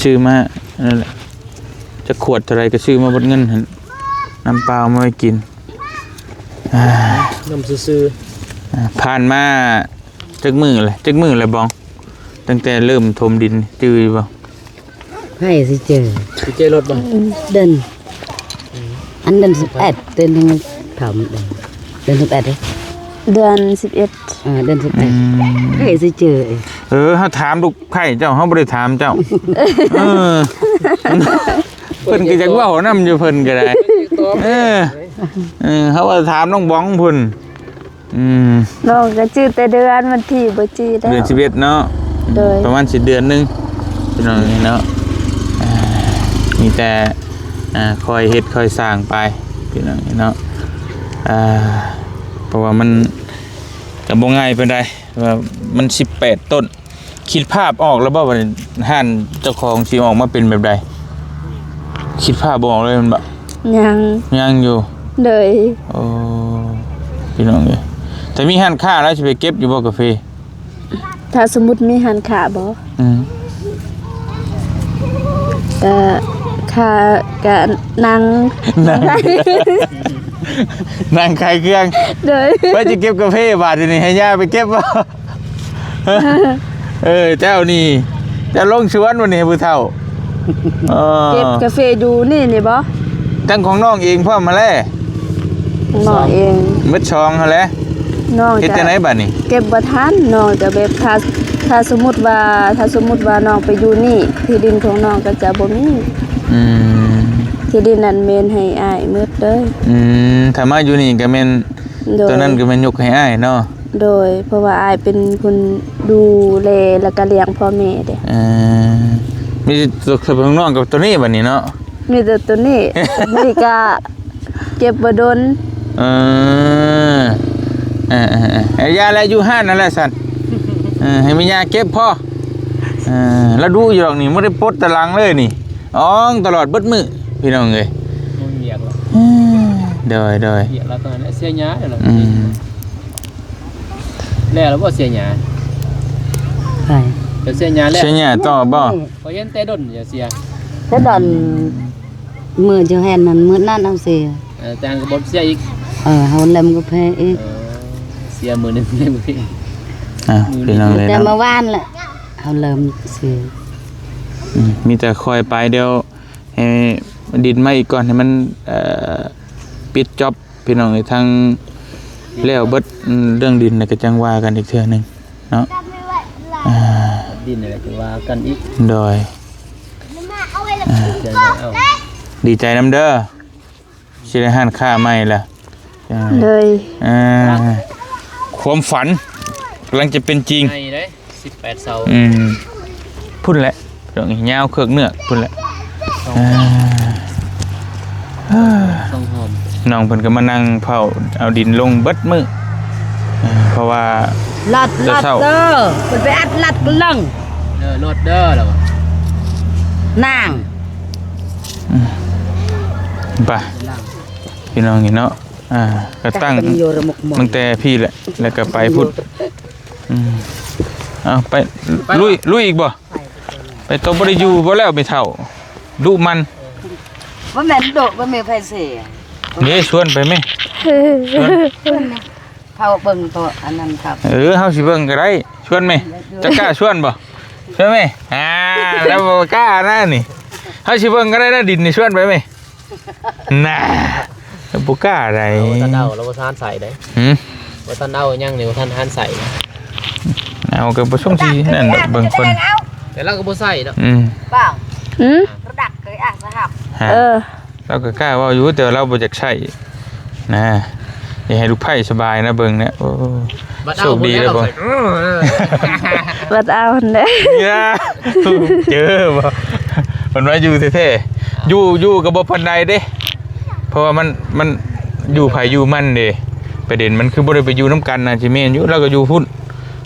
ຊື້ມານັ້ນແຫຼະ ຈັກຂວດເທົ່າໃດກໍຊື້ມາເບິດເງິນຫັ້ນ ນ້ຳເປົ່າມາໄວ້ກິນ. ອ່າ ນ້ຳຊື່ໆ. ອ່າ ຜ່ານມາຈັກມື້ແລ້ວ ຈັກມື້ແລ້ວບອງ ຕັ້ງແຕ່ເລີ່ມຖົມດິນ ຈື່ຢູ່ບໍ່? ໃຜຊິຈື່ ຊິຈື່ລົດບໍ່? ເດືອນ ອັນເດືອນສິບເອັດ ເດືອນ ຖາມເດືອນ ເດືອນສິບເອັດເດ້ ເດືອນສິບເອັດ. ເອີ ເດືອນສິບເອັດ. ອືມ ໃຜຊິຈື່. ເອີ ເຮົາຖາມລູກໄພ້ເຈົ້າ ເຮົາບໍ່ໄດ້ຖາມເຈົ້າ. ເອີ ເພິ່ນກໍຢາກເວົ້ານຳຢູ່ ເພິ່ນກໍໄດ້. ເອີ ເອີ ເຮົາວ່າຖາມນ້ອງບອງພຸ້ນ. ອືມ ນ້ອງກໍຈື່ແຕ່ເດືອນ ວັນທີບໍ່ຈື່ແລ້ວ. ເດືອນສິບເອັດເນາະ. ໂດຍ ປະມານສິບເດືອນໜຶ່ງ ພີ່ນ້ອງເນາະ. ອ່າ ມີແຕ່ ອ່າ ຄ່ອຍເຮັດຄ່ອຍສ້າງໄປ ພີ່ນ້ອງເນາະ. ອ່າ ເພາະວ່າມັນກໍບໍ່ງ່າຍປານໃດ ວ່າມັນສິບແປດຕົ້ນ. ຄິດພາບອອກແລ້ວບໍ່ວ່າຮ້ານເຈົ້າຂອງຊິອອກມາເປັນແບບໃດ? ຄິດພາບບໍ່ອອກເລີຍແມ່ນບໍ່? ຍັງ ຍັງຢູ່. ໂດຍ ໂອ້ ພີ່ນ້ອງເອີຍ ຖ້າມີຮ້ານຄ້າແລ້ວຊິໄປເກັບຢູ່ບໍ່ກາເຟ? ຖ້າສົມມຸດມີຮ້ານຄ້າບໍ່? ອືມ ກະ ຄ້າ ກະນັ່ງ ນັ່ງ ນັ່ງຂາຍເຄື່ອງ. ໂດຍ ໄປຊິເກັບກາເຟບາດນີ້ ໃຫ້ຍ່າໄປເກັບບໍ່? ເອີ ເຈົ້ານີ້ ເຈົ້າລົງສວນວັນນີ້ໃຫ້ຜູ້ເຖົ້າ. ເອີ ເກັບກາເຟຢູ່ນີ້ນີ້ບໍ່? ທັງຂອງນ້ອງເອງພ້ອມຫັ້ນແຫຼະ. ນ້ອງເອງ ໝົດສອງຫັ້ນແຫຼະ. ນ້ອງເຮັດຈັ່ງໃດບາດນີ້? ເກັບບໍ່ທັນ. ນ້ອງຈະແບບ ຖ້າ ຖ້າສົມມຸດວ່າ ຖ້າສົມມຸດວ່ານ້ອງໄປຢູ່ນີ້ ທີ່ດິນຂອງນ້ອງກໍຈະບໍ່ມີ. ອືມ ທີ່ດິນນັ້ນແມ່ນໃຫ້ອ້າຍໝົດເລີຍ. ອືມ ຖ້າມາຢູ່ນີ້ກໍແມ່ນ ໂດຍ ຕອນນັ້ນກໍແມ່ນຍົກໃຫ້ອ້າຍເນາະ. ໂດຍ ເພາະວ່າອ້າຍເປັນຄົນດູແລ ແລ້ວກໍລ້ຽງພໍ່ແມ່ເດ້. ເອີ ມີແຕ່ຕົວຂອງນ້ອງກັບຕົວນີ້ບັດນີ້ເນາະ. ມີແຕ່ຕົວນີ້ ນີ້ກະເກັບບໍ່ດົນ. ເອີ ເອີໆໆ ເອົາຢ່າແຫຼະ ຢູ່ຮ້ານນັ້ນແຫຼະຊັ້ນ. ເອີ ໃຫ້ແມ່ຍ່າເກັບພໍ. ເອີ ລາວດຸຢູ່ດອກນີ້ ບໍ່ໄດ້ປົດຕາຫຼັງເລີຍນີ້ ອອງຕະຫຼອດເບິດມື້ ພີ່ນ້ອງເອີຍ. ບໍ່ມີວຽກແລ້ວ. ເອີ ໂດຍໆ ວຽກລາວຕອນນັ້ນເສຍຫຍ້າແລ້ວ. ອືມ ແລ້ວລະບໍ່ເສຍຫຍ້າ? ໃຜ? ເຈົ້າເສຍຫຍ້າແລ້ວ? ເສຍຫຍ້າຕໍ່ບໍ່? ຂ້ອຍເຫັນແຕ່ດົນຢ່າເສຍ ແຕ່ດົນ. ມື້ເຈົ້າເຫັນນັ້ນ ມື້ນັ້ນເຮົາເສຍ. ເອີ ແຕ່ອັນກໍບໍ່ເສຍອີກ. ເອີ ເຮົາເລັມກາເຟອີກ. ເອີ ເສຍມື້ໜຶ່ງເລັມກາເຟ. ອ່າ ພີ່ນ້ອງເອີຍ ແຕ່ເນາະ ເມື່ອວານແຫຼະ ເຮົາເລີ່ມເສຍ. ອືມ ມີແຕ່ຄ່ອຍໄປ ດຽວໃຫ້ດິນມາອີກກ່ອນ ໃຫ້ມັນ ເອີ ປິດຈ໊ອບ ພີ່ນ້ອງເອີຍ ທັງແລ້ວເບິດເລື່ອງດິນ ແລ້ວກໍຈັ່ງວ່າກັນອີກເທື່ອໜຶ່ງເນາະ. ອ່າ ດິນແລ້ວຈັ່ງວ່າກັນອີກ. ໂດຍ ອ່າ ດີໃຈນຳເດີ ຊິໄດ້ຮ້ານຄ້າໃໝ່ລະ. ໂດຍ ອ່າ ຄວາມຝັນກຳລັງຈະເປັນຈິງ. ໃຫຍ່ເດ້ ສິບແປດເສົາ. ອືມ ພຸ້ນແຫຼະ ຍາວເຄືອກເນືອກພຸ້ນແຫຼະ. ອ່າ ນ້ອງເພິ່ນກໍມານັ່ງເຝົ້າເອົາດິນລົງເບິດມື້ ເພາະວ່າລັດ ລັດເດີ ເພິ່ນໄປອັດລັດກັນລົງ. ເດີ ລົດເດີ ແລ້ວນາງ ອືມ ໄປ ພີ່ນ້ອງນີ້ເນາະ. ອ່າ ກະຕັ້ງຕັ້ງແຕ່ພີ້ແຫຼະ ແລ້ວກະໄປພຸ້ນ. ອືມ ເອົາໄປ ໄປ ລຸຍ ລຸຍອີກບໍ່? ໄປຕໍ່ ບໍ່ໄດ້ຢູ່ບໍ່ແລ້ວແມ່ເຖົ້າ ດຸໝັ່ນ. ບໍ່ແມ່ນດຸ ບໍ່ມີໃຜເສຍ. ເດ້ ຊວນໄປແມ່ ຊວນ ເຂົາເບິ່ງໂຕອັນນັ້ນຄັບ. ເອີ ເຮົາຊິເບິ່ງກໍໄດ້ ຊວນແມ່. ເຈົ້າກ້າຊວນບໍ່? ຊວນແມ່. ອ່າ ລາວບໍ່ກ້ານະນີ້ ເຮົາຊິເບິ່ງກໍໄດ້ນະ ດິນນີ້ ຊວນໄປແມ່. ນະ ບໍ່ກ້າໃດ. ເອົາຕາເດົາ ລາວບໍ່ຊານໃສ່ເດ້. ຫື? ບໍ່ທັນເອົາຫຍັງນີ້ ບໍ່ທັນຫັນໃສ່. ເອົາກໍບໍ່ຊົງຊິນັ້ນດອກ ເບິ່ງຄົນ. ແຕ່ລາວກໍບໍ່ໃສ່ເນາະ. ອືມ ເວົ້າ ອືມ ຮະ ເອີ ລາວກໍກ້າເວົ້າຢູ່ ແຕ່ວ່າລາວບໍ່ຢາກໃຊ້ນະ. ຢາກໃຫ້ລູກໃພ້ສະບາຍນະ ເບິ່ງນະ. ໂອ້ ບັດເອົາ ໂຊກດີແລ້ວບໍ່? ບັດເອົາຫັ້ນແຫຼະ. ເຈີບໍ່? ເພິ່ນວ່າຢູ່ແທ້ໆ ຢູ່ ຢູ່ກໍບໍ່ປານໃດເດ້ ເພາະວ່າມັນ ມັນຢູ່ໃຜຢູ່ມັນເດ້. ປະເດັນມັນຄືບໍ່ໄດ້ໄປຢູ່ນຳກັນນະ. ຊິແມ່ນຢູ່ ລາວກໍຢູ່ພຸ້ນ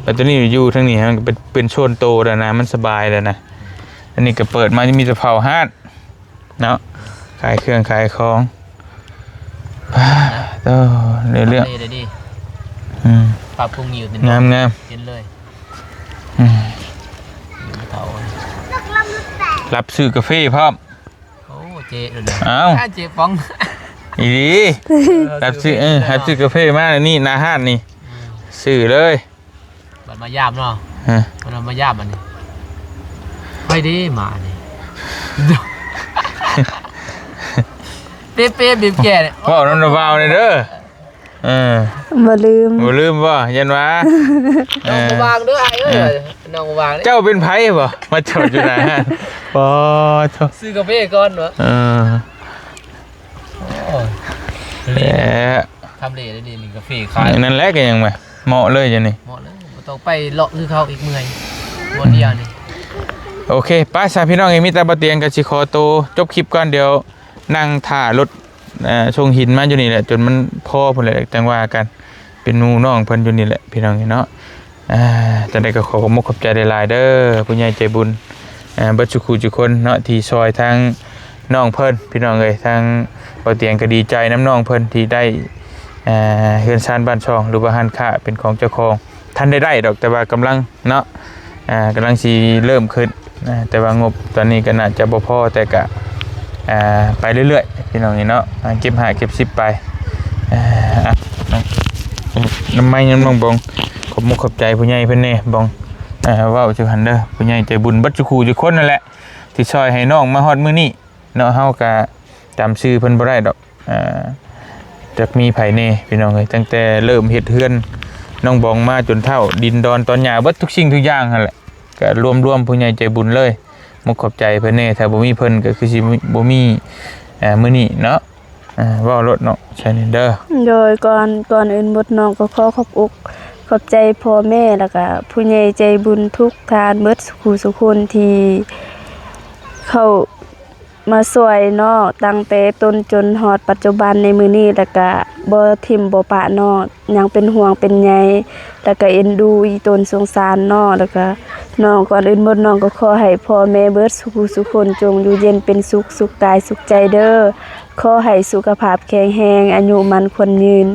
ແລ້ວຕອນນີ້ຢູ່ທາງນີ້ ມັນກໍເປັນ ເປັນສ່ວນໂຕແລ້ວນະ ມັນສະບາຍແລ້ວນະ. ອັນນີ້ກໍເປີດມາ ມີແຕ່ເຝົ້າຮ້ານເນາະ ຂາຍເຄື່ອງຂາຍຂອງ. ໂອ້ ເລື່ອງ ນີ້ເດ້ນີ້ ອືມ ປັບປຸງຢູ່ນີ້ ງາມໆ ເຫັນເລີຍ. ອືມ ເຖົ້າ ຮັບຊື້ກາເຟພ້ອມ. ໂອ້ ເຈ ເອີ ເອົ້າ ເຈປອງ ອີ່ຫຼີ ເອີ ຮັບຊື້ ເອີ ຮັບຊື້ກາເຟມານີ້ ໜ້າຮ້ານນີ້ ອືມ ຊື້ເລີຍ. ບັດມາຢາມເນາະ ຮະ ບັດມາຢາມອັນນີ້ ໄປເດ້ໝານີ້ ເປະໆ ບີບແກນີ້ ເວົ້ານຳນ້າບ່າວແດ່ເດີ. ເອີ ບໍ່ລືມ ບໍ່ລືມບໍ່? ຢ້ານວ່າ ນ້ອງບໍ່ວ່າງເດີອ້າຍເອີຍ ເອີ ນ້ອງບໍ່ວ່າງເດ້. ເຈົ້າເປັນໃຜບໍ່ ມາຈອດຢູ່ໜ້າຮ້ານ? ປະໂທ້ ຊື້ກາເຟກ່ອນເນາະ. ເອີ ໂອ້ຍ ແຫຼະ ທຳເລດີໆ ນີ້ກາເຟຂາຍ ນັ້ນແຫຼະ ກໍຍັງວ່າ ເໝາະເລີຍຈັ່ງນີ້ ເໝາະເລີຍ ບໍ່ຕ້ອງໄປເລາະຄືເຂົາອີກ ເມື່ອຍ ບ່ອນດຽວນີ້. ໂອເຄ ໄປຊະພີ່ນ້ອງເອີຍ ມີແຕ່ບໍ່ຕຽງກໍຊິຂໍໂຕຈົບຄລິບກ່ອນ ດຽວນັ່ງຖ້າລົດ ເອີ ສົ່ງຫີນມາຢູ່ນີ້ແຫຼະ ຈົນມັນພໍພຸ້ນແຫຼະ ຈັ່ງວ່າກັນ ເປັນໝູ່ນ້ອງເພິ່ນຢູ່ນີ້ແຫຼະ ພີ່ນ້ອງເອີຍເນາະ. ອ່າ ຈັ່ງໃດກໍຂໍຂອບມຸກຂອບໃຈຫຼາຍໆເດີ ຜູ້ໃຫຍ່ໃຈບຸນ ເບິດສູ່ຄູ່ສູ່ຄົນເນາະ ທີ່ຊ່ອຍທາງນ້ອງເພິ່ນ ພີ່ນ້ອງເອີຍ. ທາງບໍ່ຕຽງກໍດີໃຈນຳນ້ອງເພິ່ນທີ່ໄດ້ ເຮືອນຊານບ້ານຊ່ອງ ຫຼືວ່າຮ້ານຄ້າເປັນຂອງເຈົ້າຂອງ ທັນໄດ້ໄດ້ດອກ ແຕ່ວ່າກຳລັງເນາະ ອ່າ ກຳລັງຊິເລີ່ມຂຶ້ນ ອ່າ ແຕ່ວ່າງົບຕອນນີ້ກໍໜ້າຈະບໍ່ພໍ ແຕ່ກະ ອ່າ ໄປເລື້ອຍໆ ພີ່ນ້ອງເອີຍເນາະ ອ່າ ເກັບຫ້າເກັບສິບໄປ. ອ່າ ນ້ຳໄມ້ນ້ຳນ້ອງບອງ ຂອບມຸກຂອບໃຈຜູ້ໃຫຍ່ເພິ່ນແດ່ບອງ ເວົ້າຢູ່ຫັ້ນເດີ ຜູ້ໃຫຍ່ໃຈບຸນເບິດສູ່ຄູ່ສູ່ຄົນນັ້ນແຫຼະ ທີ່ຊ່ອຍໃຫ້ນ້ອງມາຮອດມື້ນີ້ເນາະ. ເຮົາກະຈຳຊື່ເພິ່ນບໍ່ໄດ້ດອກ ອ່າ ຈັກມີໃຜແດ່ພີ່ນ້ອງເອີຍ ຕັ້ງແຕ່ເລີ່ມເຮັດເຮືອນນ້ອງບອງມາຈົນເຖົ້າ ດິນດອນຕອນຫຍ້າ ເບິດທຸກສິ່ງທຸກຢ່າງຫັ້ນແຫຼະ ກະລວມໆ ຜູ້ໃຫຍ່ໃຈບຸນເລີຍ. ມຸກຂອບໃຈເພິ່ນແດ່ ຖ້າບໍ່ມີເພິ່ນກໍຄືຊິບໍ່ມີ ອ່າ ມື້ນີ້ເນາະ. ອ່າ ເວົ້າໂລດເນາະ ໃຊ່ນີ້ເດີ. ໂດຍ ກ່ອນ ກ່ອນອື່ນໝົດ ນ້ອງກໍຂໍຂອບອົກຂອບໃຈພໍ່ແມ່ ແລ້ວກະຜູ້ໃຫຍ່ໃຈບຸນທຸກທ່ານເບິດສູ່ຄູ່ສູ່ຄົນທີ່ເຂົ້າ ມາຊ່ວຍເນາະ ຕັ້ງແຕ່ຕົ້ນຈົນຮອດປັດຈຸບັນໃນມື້ນີ້ ແລ້ວກະບໍ່ຖິ້ມບໍ່ປະເນາະ ຍັງເປັນຫ່ວງເປັນໃຍ ແລ້ວກະເອັນດູອີ່ຕົນສົງສານເນາະ. ແລ້ວກະນ້ອງ ກ່ອນອື່ນໝົດ ນ້ອງກໍຂໍໃຫ້ພໍ່ແມ່ເບິດສູ່ຜູ້ສູ່ຄົນ ຈົ່ງຢູ່ເຢັນເປັນສຸກ ສຸກກາຍສຸກໃຈເດີ ຂໍໃຫ້ສຸຂະພາບແຂງແຮງ ອາຍຸໝັ້ນຂວັນຍືນ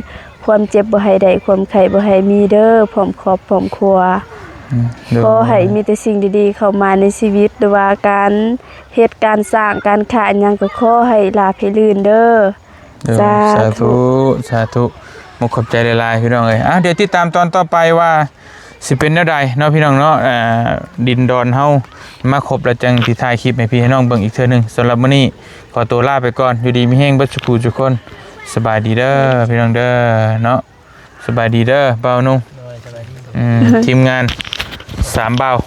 ຄວາມເຈັບບໍ່ໃຫ້ໄດ້ ຄວາມໄຂ້ບໍ່ໃຫ້ມີເດີ ພ້ອມຄອບພ້ອມຄົວ. ອືມ ໂດຍ ຂໍໃຫ້ມີແຕ່ສິ່ງດີໆເຂົ້າມາໃນຊີວິດ ຫຼືວ່າການ ເຮັດການສ້າງການຄ້າຫຍັງກໍຂໍໃຫ້ລາບໃຫ້ລື່ນເດີ. ໂດຍ ສາທຸ ສາທຸ ສາທຸ ມຸກຂອບໃຈຫຼາຍໆ ພີ່ນ້ອງເອີຍ. ອ່າ ດຽວຕິດຕາມຕອນຕໍ່ໄປວ່າຊິເປັນແນວໃດເນາະ ພີ່ນ້ອງເນາະ. ອ່າ ດິນດອນເຮົາມາຄົບແລ້ວ ຈັ່ງຊິຖ່າຍຄລິບໃຫ້ພີ່ໃຫ້ນ້ອງເບິ່ງອີກເທື່ອໜຶ່ງ. ສຳລັບມື້ນີ້ຂໍຕົວລາໄປກ່ອນ ຢູ່ດີມີແຮງເບິດສູ່ຜູ້ສູ່ຄົນ. ສະບາຍດີເດີ ພີ່ນ້ອງເດີເນາະ. ສະບາຍດີເດີບ່າວນຸ່ງ. ໂດຍ ສະບາຍດີ. ອືມ ທີມງານສາມບ່າວ